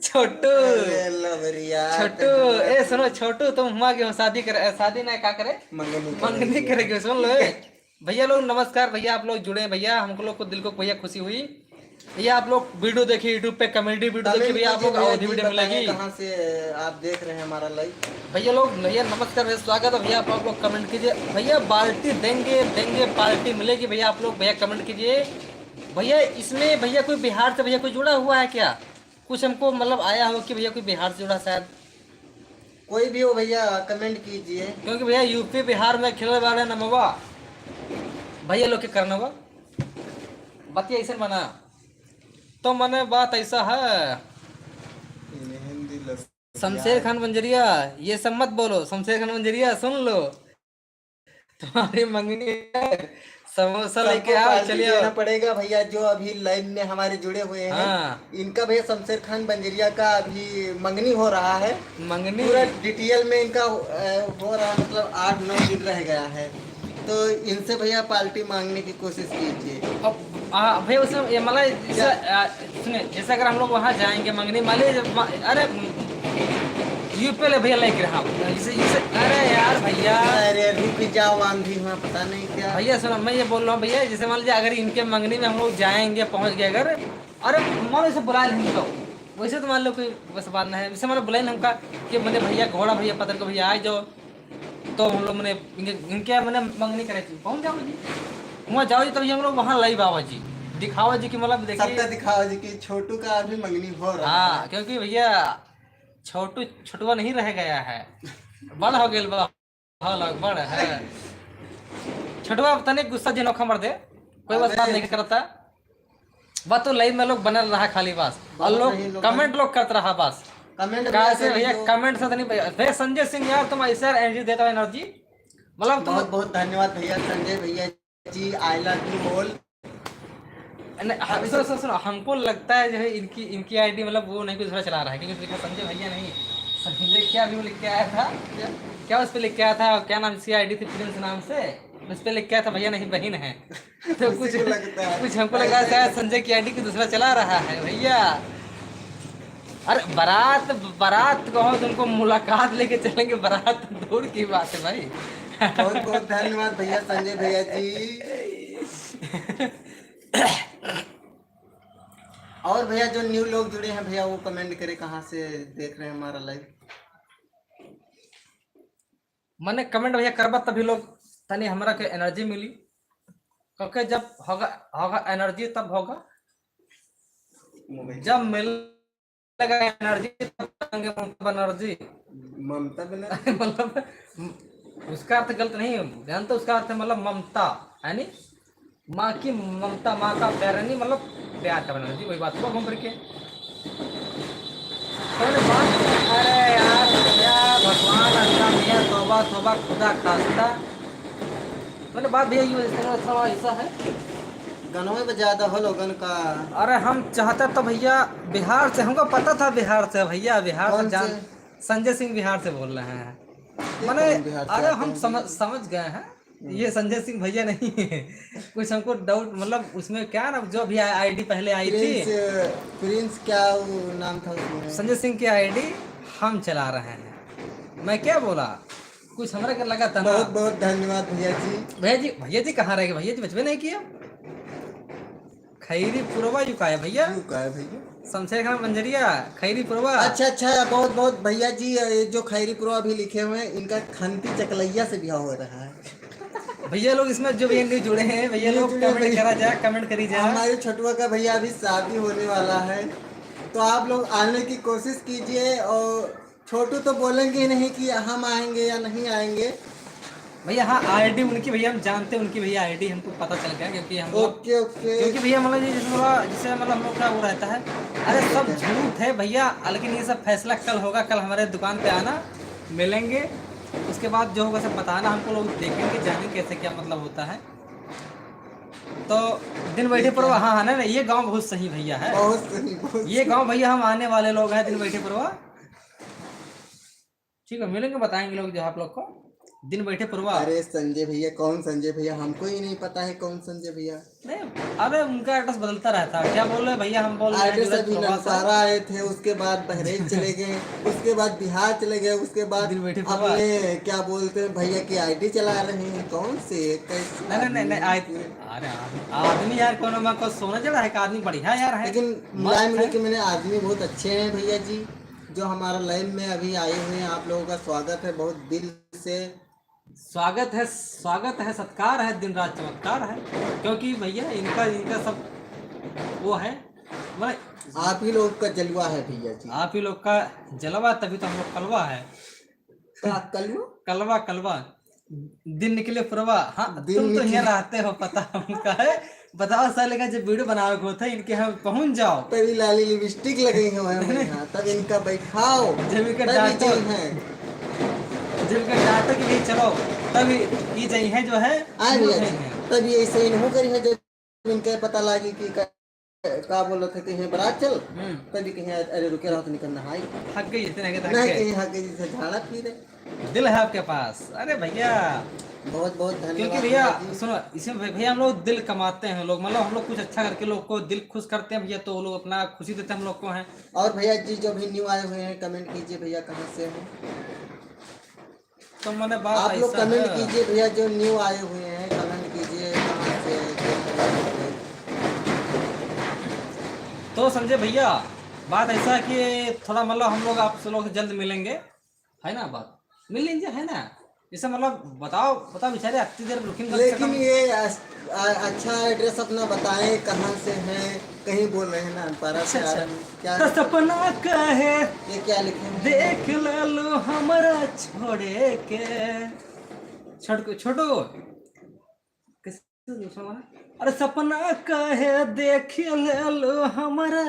छोटू। अरे लबरिया, छोटू, कहाँ ए सुनो छोटू, तुम हुआ के हो शादी करे, ए, शादी ना का करे? मंगनी मंगनी करेंगे। करेंगे, सुन लो, ए। भैया लोग नमस्कार, भैया आप लोग जुड़े, भैया हमको लोग को दिल को भैया खुशी हुई। भैया आप लोग वीडियो देखिए, YouTube पे कॉमेडी वीडियो देखिए, कमेंट भैया आप कीजिए लोग भैया अवधी जी, वीडियो बताएं मिलेगी। कहाँ से आप देख रहे हैं हमारा लाइव। भैया लोग, भैया नमस्कार, भैया स्वागत है, भैया आप, आप लोग कमेंट कीजिए। भैया बाल्टी देंगे, देंगे, पार्टी मिलेगी, भैया आप लोग भैया कमेंट कीजिए। भैया इसमें भैया कोई बिहार से भैया कोई जुड़ा हुआ है क्या? कुछ हमको मतलब आया हो कि भैया कोई बिहार से जुड़ा शायद। कोई भी हो भैया कमेंट कीजिए। क्योंकि भैया यूपी बिहार में खेले वाले नमवा भैया लोग के करना बा। बतिया ऐसे बना तो मने बात ऐसा है। इन्हें हिंदी लग शमशेर खान बंजरिया, ये सब मत बोलो। शमशेर खान बंजरिया सुन लो, तुम्हारी मंगनी है, समोसा सबको लेके आओ, पार्टी चलिए। देना पड़ेगा भैया, जो अभी लाइव में हमारे जुड़े हुए हैं। हाँ। इनका भैया शमशेर खान बंजरिया का अभी मंगनी हो रहा है। मंगनी? पूरा डिटेल में इनका, अ, हो रहा है, मतलब आठ नौ दिन रह गया है, तो इनसे भैया पार्टी मांगने की कोशिश कीजिए। अब, आ, भैया उसमें ये मतलब जैसे, क्या? आ, सुने, जैसे अगर हम लोग वहाँ जाएंगे मंगनी, मान लीजिए, मा-, अरे, यूपी वाले भैया लेके रहा, जैसे, जैसे, अरे यार भैया। अरे रुक जाओ, आंधी हुआ, पता नहीं क्या। भैया सुनो, मैं ये बोल रहा हूँ भैया, जैसे मान लीजिए अगर इनके मंगनी में हम लोग जाएंगे, पहुँच गए अगर, अरे मान लो इसे बुला लें तो, वैसे तो मान लो कोई बस बात नहीं है, जैसे मान लो बुलाए हमका कि मने भैया घोड़ा भैया पतर को भैया आ जाओ, तो हम लोग मने इनके, इनके मने मंगनी करे थी, पहुँच जाओ जी, वहाँ जाओ जी, तब हम लोग वहाँ लाइव आवा जी, दिखावा जी कि मतलब देखिए। सबका दिखावा जी कि छोटू का अभी मंगनी हो रहा हाँ, है। क्योंकि भैया छोटू छोटुआ नहीं रह गया है, बड़ हो गइल बा, हाँ, लग बड़ है। छोटुआ अब तनिक गुस्सा जिन होखा मर्दे, कोई बस बात अबे। नहीं करता। बस तो लाइव में लोग बनल रहा खाली बस, और बहुत लोग नहीं लोग कमेंट लोग करत रहा बस। कमेंट काहे भैया से भैया जो कमेंट से तो नहीं भैया। भैया संजय सिंह यार तुम ऐसे यार एनर्जी देता हो एनर्जी, मतलब तुम बहुत बहुत धन्यवाद भैया संजय भैया जी, I love you all। नहीं, हम, सुनो, सुनो, सुनो, हमको लगता है जो है इनकी, इनकी आईडी मतलब वो नहीं, कुछ दूसरा चला रहा है, क्योंकि उसमें लिखा संजय भैया नहीं, संजय क्या भी वो लिख के आया था, क्या? क्या उस पे लिख के आया था, क्या नाम, इसकी आईडी थी प्रिंस नाम से, उस पे लिख के आया था भैया नहीं बहिन है। तो उसी कुछ, को लगता है। कुछ हमको लग रहा है शायद संजय की आईडी की दूसरा चला रहा है भैया। अरे बारात, बारात कहो तुमको, मुलाकात लेके चलेंगे, बारात दूर की बात है भाई। बहुत बहुत धन्यवाद भैया, संजय भैया जी। और भैया जो न्यू लोग जुड़े हैं भैया, वो कमेंट करें कहाँ से देख रहे हैं हमारा लाइव। मने कमेंट भैया करबा तभी लोग तनी हमरा के एनर्जी मिली, क्योंकि जब होगा, होगा एनर्जी तब होगा, जब मिलेगा एनर्जी तब करेंगे ममता बनर्जी। ममता बनर्जी। मतलब उसका अर्थ गलत नहीं है, जानते उसका अर्थ है मतलब ममता, यानी माँ की ममता, माँ का प्यार, यानी मतलब प्यार का बनर्जी, वही बात हुआ घूम फिर के। कौन बात? अरे यार, या भगवान, अल्लाह मियाँ, तौबा, तौबा, खुदा खास्ता। मैंने बात भैया, ये थोड़ा, थोड़ा ऐसा है। गनवे में ज्यादा हो लोगन का। अरे हम चाहते तो भैया बिहार से, हमको पता था बिहार से भैया, बिहार से कौन जान, से? संजय सिंह बिहार से बोल रहे हैं। ये मैंने, कौन बिहार से अरे आते हम हैं? समझ, समझ गए हैं। हम्म। ये संजय सिंह भैया नहीं है। कुछ हमको डाउट, मतलब उसमें क्या ना, जो भी आईडी पहले आई थी। प्रिंस, प्रिंस क्या वो नाम था उसमें? संजय सिंह की आईडी हम चला रहे हैं। मैं क्या बोला? कुछ हमरा के लगा था ना। बहुत बहुत धन्यवाद भैया जी। भैया जी, भैया जी कहाँ रह गए? भैया जी बचबे नहीं किया। खैरी पुरवा यू का है भैया? यू का है भैया? शमशेर खान मंजरिया, खैरी पुरवा। अच्छा, अच्छा, बहुत बहुत भैया जी, ये जो खैरी पुरवा भी लिखे हुए हैं, इनका खंती चकलैया से ब्याह हो रहा है। भैया लोग इसमें जो भी न्यू जुड़े हैं, भैया न्यू लोग जुड़े कमेंट भैया। करा जाए, कमेंट करी जाए। हमारे छोटुआ का भैया अभी शादी होने वाला है, तो आप लोग आने की कोशिश कीजिए। और छोटू तो बोलेंगे ही नहीं कि हम आएंगे या नहीं आएंगे। भैया, हाँ, आईडी उनकी भैया, हम जानते हैं उनकी भैया आईडी, हमको पता चल गया, क्योंकि हम लोग ओके, ओके। क्योंकि भैया, मतलब, ये जैसे थोड़ा, जैसे, मतलब, हम लोग का वो रहता है। अरे, सब झूठ है भैया, लेकिन ये सब फैसला कल होगा, कल हमारे दुकान पे आना, मिलेंगे, उसके बाद जो होगा सब बताना हमको, लोग देखेंगे, जानेंगे कैसे क्या मतलब होता है। तो दिन बैठे ठीक है। परवा, हाँ, हाँ, नहीं, नहीं, ये गाँव बहुत सही भैया है। बहुत सही, बहुत ये सही। गाँव भैया, हम आने वाले लोग हैं दिन बैठे परवा। ठीक है, मिलेंगे, बताएंगे लोग जो आप लोग को। दिन बैठे पुरवा। अरे संजय भैया, कौन संजय भैया? हमको ही नहीं पता है कौन संजय भैया। नहीं, अरे उनका एड्रेस बदलता रहता है। क्या बोल रहे हैं भैया? हम बोल रहे हैं एड्रेस जो है अभी पुरवा से। लमसारा आए थे, उसके बाद बहरेज चले गए, उसके बाद बिहार चले गए, उसके बाद दिन बैठे पुरवा। अपने क्या बोलते हैं भैया की आईडी चला रहे हैं। कौन से, कैसे नहीं, नहीं, नहीं, नहीं, आदमी? आद-, अरे आदमी, आदमी यार, कौन हमारे को सोना चढ़ा है कि आदमी बढ़िया यार है, लेकिन मस्त मुलायम है। लेके मैंने आदमी बहुत अच्छे हैं भैया जी। जो हमारा लाइव में अभी आए हुए हैं, आप लोगों का स्वागत है बहुत दिल से। स्वागत है, स्वागत है, सत्कार है, दिन रात चमत्कार है, क्योंकि भैया इनका, इनका सब वो है, मतलब आप ही लोग का जलवा है भैया जी। आप ही लोग का जलवा, तभी तो हम लोग कलवा है। का कलवा? कलवा, कलवा। दिन निकले पुरवा। हाँ, दिन तुम तो निकले। यहाँ रहते हो, पता हमका है। बताओ साले का जब वीडियो बनावे को होता है, इनके यहाँ पहुँच जाओ। तभी लाली लिपस्टिक लगे हुए हैं नहीं। यहाँ, तब इनका बैठाओ, जब इनका तभी डांटो। जई हैं। जब इनका डांटो कि भाई चलो, तब ये जई हैं जो है, आए वो भैया जई जी, हैं। तब ये ऐसे इन्हों करी है, जब इनका पता लागी कि का, का बोलत है कि हैं बरात चल, हम्म। तभी कहीं अरे रुके रहो तो निकल नहाई। हक गई जितने हक गए, हक नहीं गए। कहीं हक गई जैसे झाड़ा फिरे। दिल है आपके पास। अरे भैया। बहुत, बहुत धन्यवाद क्योंकि भैया, भैया जी। सुनो, इसमें भै-, भैया हम लोग दिल कमाते हैं लोग, मतलब हम लोग कुछ अच्छा करके लोग को दिल खुश करते हैं भैया, तो वो लोग अपना खुशी देते हैं हम लोग को हैं। और भैया जी जो भी न्यू आए हुए हैं, कमेंट कीजिए भैया कहाँ से हैं। तो मैंने बात आप लोग ऐसा कमेंट है। कीजिए भैया, जो न्यू आए हुए हैं, कमेंट कीजिए कहाँ से हैं, क्या करें। तो संजय भैया, बात ऐसा है कि थोड़ा मतलब हम लोग आप लोग से जल्द मिलेंगे, है ना? बात मिल लीजिए, है ना? जैसे मतलब बताओ, बताओ बेचारे, इतनी देर रुकिन कम से लेकिन कम। ये अस-, आ-, अच्छा एड्रेस अपना बताएं, कहाँ से हैं, कहीं बोल रहे हैं ना, अनपारा से अच्छा, आ रहे हैं, अच्छा। क्या तो सपना का है, ये क्या लिखे हैं? देख ले लो हमारा छोड़े के। छोटको, छोटो। कैसे दूसरा वाला? अरे सपना का है, देख ले लो हमारा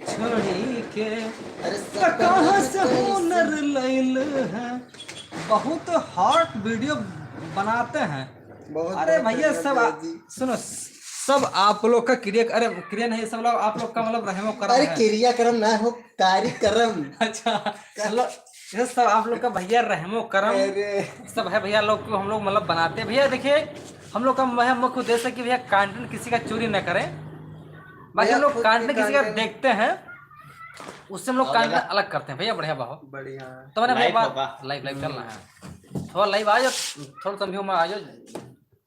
छोड़ी के। अरे तो सपना कहाँ से कैसे? हुनर लैल है? बहुत हॉट वीडियो बनाते हैं। बहुत अरे बहुत भैया, धन्यवाद सब भैया आ-, जी। सुनो, सब आप लोग का क्रिया, अरे क्रिया नहीं, सब लोग आप लोग का मतलब रहमो करम अरे है। क्रियाकर्म ना हो, कार्यक्रम। अच्छा, चलो, ये सब आप लोग का भैया रहमो करम अरे। सब है भैया लोग को हम लोग मतलब बनाते हैं। भैया देखिए, हम लोग का वह मुख्य उद्देश्य है कि भैया content किसी का चोरी न करें, बाकी भैया हम लोग खुद की content किसी का content देखते हैं, उससे हम लोग और content दादा? अलग करते हैं भैया। बढ़िया बाहो। बढ़िया। तो मैंने भैया live बात होगा। Live, live चल रहा है। थोड़ा live आ जाओ, थोड़ा तुम भी वहाँ आ जाओ,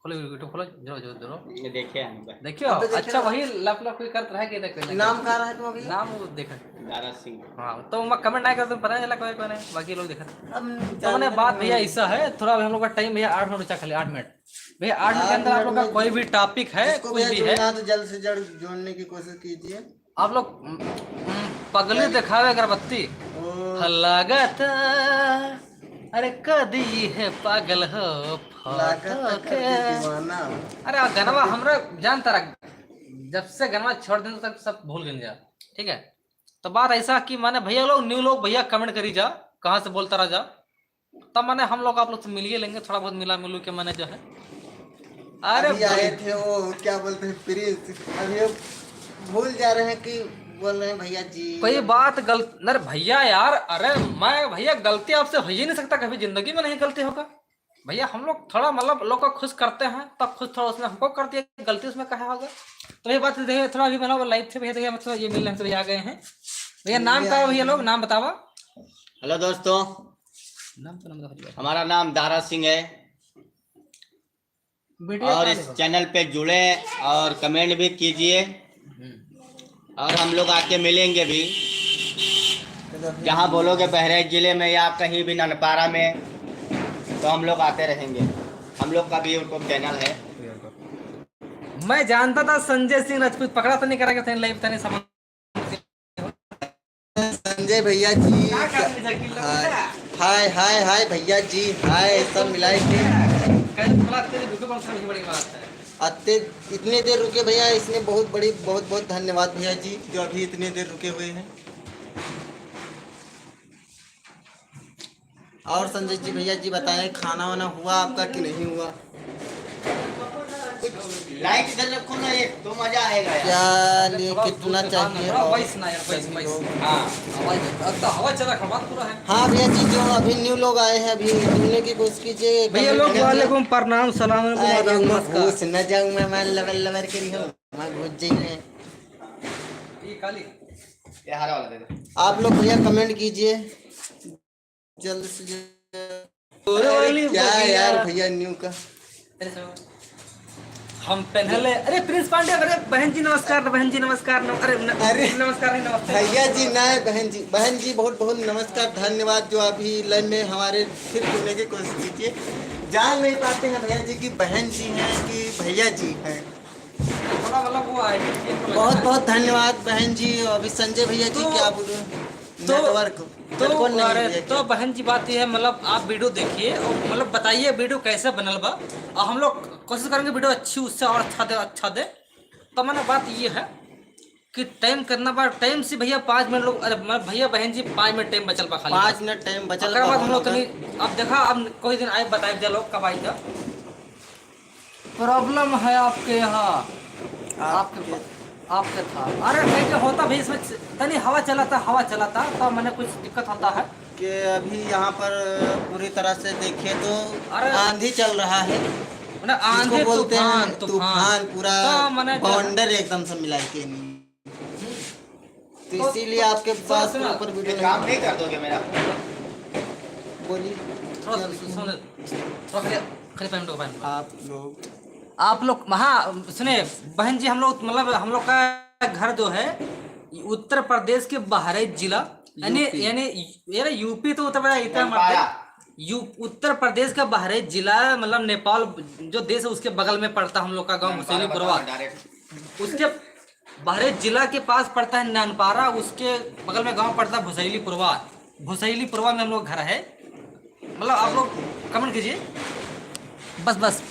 खोलो YouTube खोलो, जोड़ो, जोड़ो, जोड़ो। ये देखिए हम बस। देखियो, अब तो देखिए अच्छा ना। वही लप लप कोई करत रहे कि देखो, देखो। नाम का रहा है तुम अभी? नाम वो देखो। दारा सिंह। हाँ, तो वहाँ comment नहीं करते, पता नहीं चला कोई, कोई नहीं, बाकी लोग देखा। अब तो मैंने जानते बात नहीं। भैया ऐसा है, थोड़ा अभी हम लोग का time भैया आठ मिनट बचा, खाली आठ मिनट। भैया आठ मिनट के आठ अंदर आप मिनट लोग का में कोई भी topic है, जिसको कुछ भैया भी है। जुड़ना है तो जल्द से जल्द जोड़ने की कोशिश कीजिए। आप लोग, उम, उम, पगली क्या? दिखावे अगरबत्ती। ओ। लागत, अरे कदी है पागल हो लागत फोटो कर के। दे दीवाना। अरे आ गनवा हमरा जानता रह, जब से गनवा छोड़ देन तक सब भूल गए जा, ठीक है? तो बात ऐसा कि माने भैया लोग, new लोग भैया comment करी जा, कहाँ से बोलता रह जा, तब माने हम लोग आप लोग से मिलिए लेंगे, थोड़ा बहुत मिला मिलू के माने जो है। अरे अभी आए भाई। थे वो क्या बोलते हैं प्रिंस, अभी वो भूल जा रहे हैं कि बोल रहे हैं भैया जी। कोई बात गलत न रे भैया यार, अरे मैं भैया गलती आपसे हो ही नहीं सकता, कभी जिंदगी में नहीं गलती होगा। भैया हम लोग थोड़ा मतलब लोग को खुश करते हैं, तब खुश थोड़ा उसमें हमको कर दिया, गलती उसमें कहा होगा। तो ये बात देखिए, थोड़ा अभी मतलब live थे भैया, देखिए मतलब ये मिल रहे हैं, तो ये आ गए हैं। भैया नाम ये क्या है आए भैया हैं। लोग, नाम बतावा। Hello दोस्तों, नाम तो नाम बताओ। हमारा नाम दारा सिंह है। Video और कहाँ इस देखो? Channel पे जुड़े और comment भी कीजिए। हम्म। और हम लोग आके मिलेंगे भी। जहाँ बोलोगे बहराइच जिले में या कहीं भी ननपारा में, तो हम लोग आते रहेंगे। हम लोग का भी YouTube channel है। मैं जानता था संजय सिंह राजपूत पकड़ा तो नहीं करेगा, तनी live तनी समझ संजय भैया जी, क्या करते जा, किलो हाय, कितना? हाय, हाय, हाय भैया जी, हाय, सब मिलाए के। कल थोड़ा तेरे दुख पर से बड़ी बात है। अत्ते, इतने देर रुके भैया, इसने बहुत बड़ी, बहुत, बहुत धन्यवाद भैया जी, जो अभी इतने देर रुके हुए हैं। और संजय जी, भैया जी बताएं, खाना वाना हुआ आपका कि नहीं हुआ? Light इधर रखो ना, ये तो मजा आएगा यार। क्या लिए थोड़ा कितना दूर से चाहिए? थोड़ा और वॉइस ना यार, वॉइस, सभी वॉइस। लोग। हाँ। हवा, अब तो हवा चला, खड़ा पूरा है। हाँ भैया जी, जो अभी new लोग आए हैं, अभी जुड़ने की कोशिश कीजिए। भैया लोग, वालेकुम प्रणाम, सलाम अलैकुम, अरे, आदाब, मैं नमस्कार। घुस न जाऊं, मैं, मैं लबर लबर करी हूँ, मैं घुस जाइए। ये काली। ये हरा वाला दे दो। आप लोग भैया comment कीजिए जल्द से जल्द। अरे क्या यार भैया new का। हम पहले, अरे प्रिंस पांडे, अरे बहन जी नमस्कार, बहन जी नमस्कार, नम-, अरे न-, अरे नमस्कार नहीं, नमस्ते। भैया जी नए, बहन जी, बहन जी बहुत बहुत नमस्कार, धन्यवाद जो अभी live में हमारे फिर जुड़ने की कोशिश कीजिए। जान नहीं पाते हैं भैया जी कि बहन जी हैं कि भैया जी हैं। थोड़ा मतलब वो आए, ये तो बहुत बहुत धन्यवाद बहन जी। अभी संजय भैया जी तो, क्या बोलूं, तो, network, तो, network नहीं अरे, भैया तो क्या। बहन जी बात ये है, मतलब आप video देखिए और मतलब बताइए video कैसे बनल बा, और हम लोग कोशिश करेंगे video अच्छी उससे और अच्छा दे, अच्छा दे। तो मैंने बात ये है कि time कितना बा, time से भैया पाँच मिनट लोग, अरे मतलब भैया बहन जी पाँच मिनट time बचल बा खाली पाँच बस। मिनट time बचल ओकरा बा, बाद हम लोग होगा। तनी, अब देखा, अब कोई दिन आए बताए दे लोग कब आई जा। Problem है आपके यहाँ, आपके आपके पा-, आपके था। अरे, नहीं, जो होता भी इसमें च-, तनी हवा चलाता, हवा चलाता, तो मैंने कुछ दिक्कत होता है। कि अभी यहाँ पर पूरी तरह से देखिए तो अरे, आंधी चल रहा है, मतलब, जिसको आंधी, बोलते हैं तूफान, तूफान। तूफान, पूरा तो मैंने जो है बवंडर एकदम से मिला के। तो तो इसीलिए आपके तो पास सुनो। Proper video एक नहीं काम है। नहीं कर दोगे मेरा? बोलिए। थोड़ा क्या सा विषय? सुनो, थोड़ा खाली, खाली पहन दो, पहन दो। आप लोग आप लोग, हाँ, सुने, बहन जी, हम लोग, मतलब, हम लोग का घर जो है, उत्तर प्रदेश के बहराइच जिला, यानी, यूपी। यानी, ये ना, यूपी तो उत्तर प्रदेश, इतना मत है। ननपारा। यू-, उत्तर प्रदेश का बहराइच जिला, मतलब, नेपाल जो देश है, उसके बगल में पड़ता हम लोग का गाँव ननपारा भुसैली बताओ पुरवा। Direct। उसके बहराइच जिला के पास पड़ता है ननपारा, उसके बगल में गांव पड़ता है भुसैली पुरवा। भुसैली पुरवा में हम लोग घर है। मतलब आप लोग comment कीजिए। बस, बस।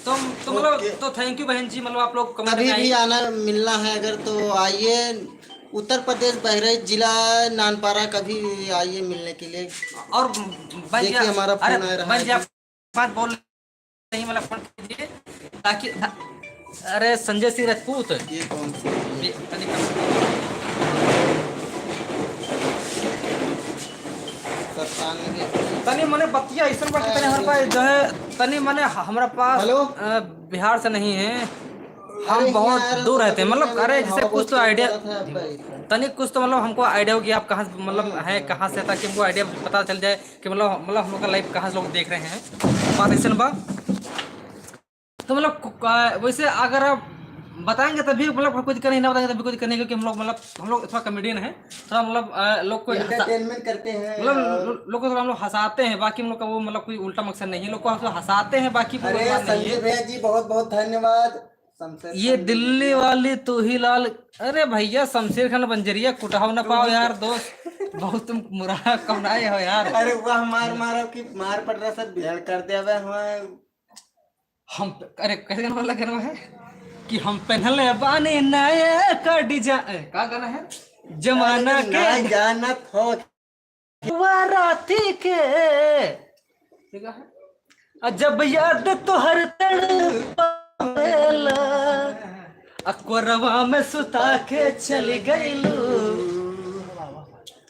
तो, तो मतलब, OK। तो thank you बहन जी, मतलब आप लोग comment कभी में भी आइए। आना मिलना है अगर तो आइए, उत्तर प्रदेश बहराइच जिला ननपारा कभी भी आइए मिलने के लिए। और बहन जी, देखिए हमारा अरे phone आ रहा बहन है जी, आप जी। बात बोल नहीं, मतलब फोन कीजिए, ताकि, अरे, संजय सिंह राजपूत। ये कौन सी? ये तनी, सत्तानवे। तनी मने बतिया ऐसन बा कि तनी हमारे पास जो है, तनी मने हमरा पास, हेलो? अ, बिहार से नहीं है, हम अरे बहुत यार, दूर रहते हैं, मतलब, अरे, जैसे हवा कुछ तो बहुत idea, तेज चल रहा था भाई। तनी कुछ तो, मतलब, हमको idea हो कि आप कहाँ से, मतलब, हैं, कहाँ से, ताकि हमको idea पता चल जाए कि, मतलब, मतलब, हम लोग का live कहाँ से लोग देख रहे हैं। बात ऐसन बा। तो मतलब, कु-, आ, वैसे अगर आप बताएंगे तभी, मतलब, कोई दिक्कत नहीं, ना बताएंगे तभी कोई दिक्कत नहीं, क्योंकि हम लोग, मतलब, हम लोग थोड़ा comedian हैं, थोड़ा, मतलब, आ, लोग को हंसा-, Entertainment करते हैं मतलब, और लो-, लोग को थोड़ा हम लोग हंसाते हैं, बाकी हम लोग का वो, मतलब, कोई उल्टा मकसद नहीं है, लोग को हम लोग हंसाते हैं, बाकी कोई अरे, बात नहीं है। संजय भैया जी, बहुत बहुत धन्यवाद। शमशेर ये खान जी दिल्ली की वाली तू ही लाल, अरे भैया, शमशेर खान बंजरिया कुटाव ना पाओ यार दोस्त, बहुत तुम मुरा कौन आए हो यार। अरे वाह, मार मारो कि मार पड़ रहा सर, बिहार कर दिया बे हमारे। हम, अरे, कैसे गाना वाला गाना है कि हम पहनले बानी नए का design, ए, का गाना है? जमाना अरे, के ना जानत हो। वा राती के, ठीक है? आ जब याद तोहर तड़ पावेला, आ कोरवा में सुता के चली गईलू।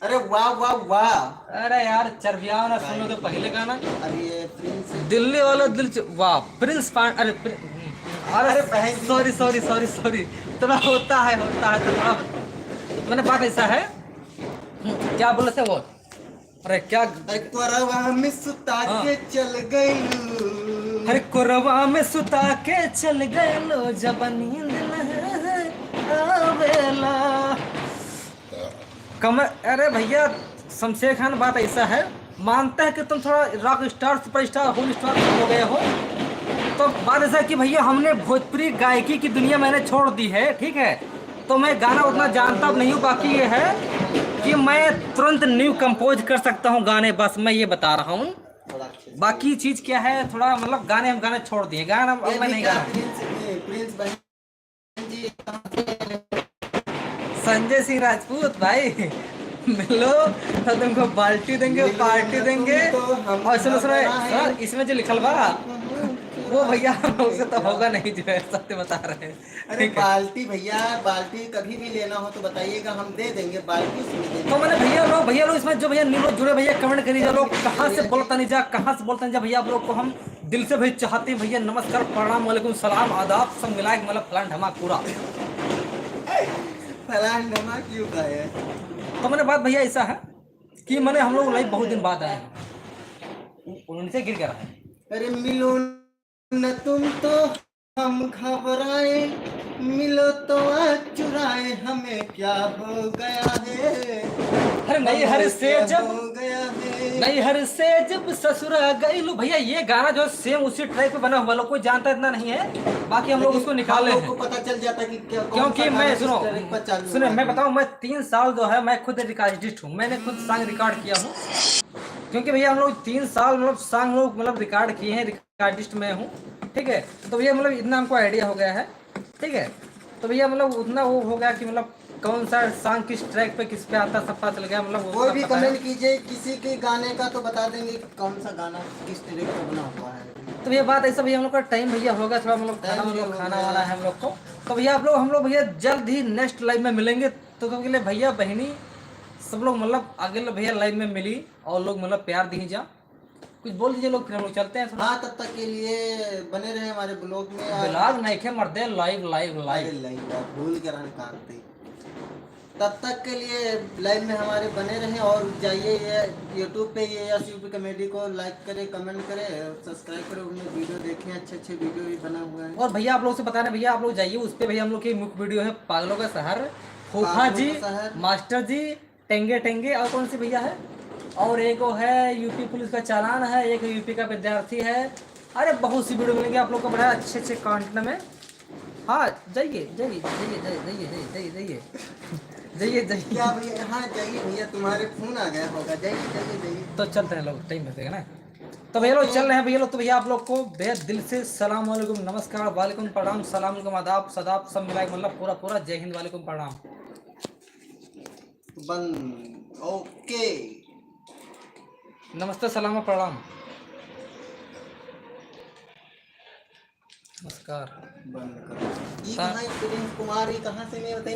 अरे वाह, वाह, वाह। अरे यार, चरबियाओ ना, सुनो तो पहले गाना। अरे ये प्रिंस। दिल्ली वाला दिल च-, वाह, प्रिंस पान-, अरे, प्रि-, अरे, अरे बहन जी। Sorry, sorry, sorry, sorry। थोड़ा होता है, होता है, तो थोड़ा होता है। मैंने बात ऐसा है, हम्म, क्या बोले थे वो? अरे क्या? अरे कोरवा में सुता हाँ। के चल गईलू। अरे कोरवा में सुता के चल गईलू, जब नींद न आवेला। कमर, अरे भैया, शमशेर खान, बात ऐसा है, मानते हैं कि तुम थोड़ा rock star, superstar, whole star हो गए हो, तो बात ऐसा है कि भैया, हमने भोजपुरी गायकी की दुनिया मैंने छोड़ दी है, ठीक है, तो मैं गाना उतना जानता नहीं हूँ। बाकी ये है कि मैं तुरंत new compose कर सकता हूँ गाने, बस मैं ये बता रहा हूँ। बाकी चीज क्या है, थोड़ा मतलब गाने हम गाने छोड़ दिए, गाना अब मैं नहीं गा रहा हूँ। प्रिंस, ये प्रिंस बहन जी, संजय सिंह राजपूत भाई, मिलो तो तुमको बाल्टी देंगे, मिलो पार्टी ना देंगे। तुम तो हम और सुनो, सुनो, अपना है। सुनो, इसमें जो लिखल बा, वो भैया, हमसे तो होगा नहीं, जो है, सत्य बता रहे हैं। अरे ठीक है। बाल्टी भैया, बाल्टी कभी भी लेना हो तो बताइएगा, हम दे देंगे, बाल्टी उसमें दे तो देंगे। मैंने भैया लोग, भैया लोग इसमें जो भैया new लोग जुड़े, भैया comment करिए, जो लोग कहाँ से बोलता नहीं जा, कहाँ से बोलता नहीं जा, भैया आप लोग को हम दिल से भाई चाहते हैं भैया, नमस्कार, प्रणाम, वालेकुम सलाम, आदाब, सब मिला के मतलब फलान ढमाक पूरा। फलान ढमाक क्यों का है? तो मैंने बात भैया ऐसा है कि मैंने हम लोग live बहुत दिन बाद आए हैं, उ-, उनसे गिर कर आए। अरे मिलो न तुम तो हम घबराए, मिलो तो आज चुराए, हमें क्या हो गया है? अरे नहीं, हमें हर से क्या जब हो गया है? नहीं, हर से जब ससुरा गईलू। भैया, ये गाना जो same उसी track पे बना हुआ, लोग कोई जानता इतना नहीं है, बाकी हम लोग लेकिन उसको निकाले हम लोग हैं। को पता चल जाता कि क्या, कौन क्योंकि सा गाना मैं, किस सुनो, track पर चालू सुनो, हुआ मैं है। बताऊं, मैं तीन साल जो है, मैं खुद recordist हूँ, मैंने खुद song record किया हूँ। क्योंकि भैया, हम लोग तीन साल मतलब song लोग मतलब record किए हैं, recordist मैं हूँ, ठीक है। तो भैया, मतलब इतना हमको idea हो गया है, ठीक है। तो भैया, मतलब उतना वो हो गया कि मतलब कौन सा song किस track पे किस पे आता, सब पता चल गया, मतलब वो कोई सब भी पता है। Comment कीजिए किसी के गाने का तो बता देंगे कि कौन सा गाना किस track पे बना हुआ है। तो भैया, बात ऐसा भैया, हम लोग का time भैया हो गया थोड़ा, मतलब खाना, time हम भी लोग हो खाना गया। वाना है हम लोग को। तो भैया, आप लोग, हम लोग भैया जल्द ही next live में मिलेंगे। तो, तो के लिए भैया बहनी सब लोग मतलब अगले भैया live में मिली और लोग मतलब प्यार दी जा। कुछ बोल दीजिए लोग, फिर हम लोग चलते हैं थोड़ा। हाँ, तब तक के लिए बने रहे हमारे vlog में। और vlog नहीं खे मर्दे, live, live, live। अरे live, live, भूल के रहन कांति। तब तक के लिए live में हमारे बने रहें और जाइए ये YouTube पे, ये यस यूपी comedy को like करें, comment करें, subscribe करें, उनमें video देखें, अच्छे अच्छे video भी बना हुआ है। और भैया आप लोग से बता रहे हैं, भैया आप लोग जाइए उस पे, भैया हम लोग की मुख्य video है पागलों का शहर, फूफा पागलों जी, का शहर। मास्टर जी, टेंगे टेंगे, और कौन सी भैया है, और एक वो है यूपी पुलिस का चालान है, एक यूपी का विद्यार्थी है। अरे बहुत सी video मिलेंगी आप लोग को बड़ा अच्छे अच्छे content में। हाँ, जाइए, जाइए, जाइए। जाइए, जाइए। क्या भैया? हाँ, जाइए भैया, तुम्हारे phone आ गया होगा। जाइए, जाइए, जाइए। तो चलते हैं लोग, time बचेगा ना। तो भैया लोग, चल रहे हैं भैया लोग। तो भैया आप लोग को बेहद दिल से सलाम वालेकुम, नमस्कार, वालेकुम प्रणाम, सलाम वालेकुम, आदाब, सदाब, सब मिला के मतलब पूरा, पूरा जय हिंद, वालेकुम प्रणाम। बंद। OK। नमस्ते, सलाम, प्रणाम। नमस्कार। बंद करो। ई ता- कहाँ है प्रेम कुमार, ई कहाँ से मैं बताई?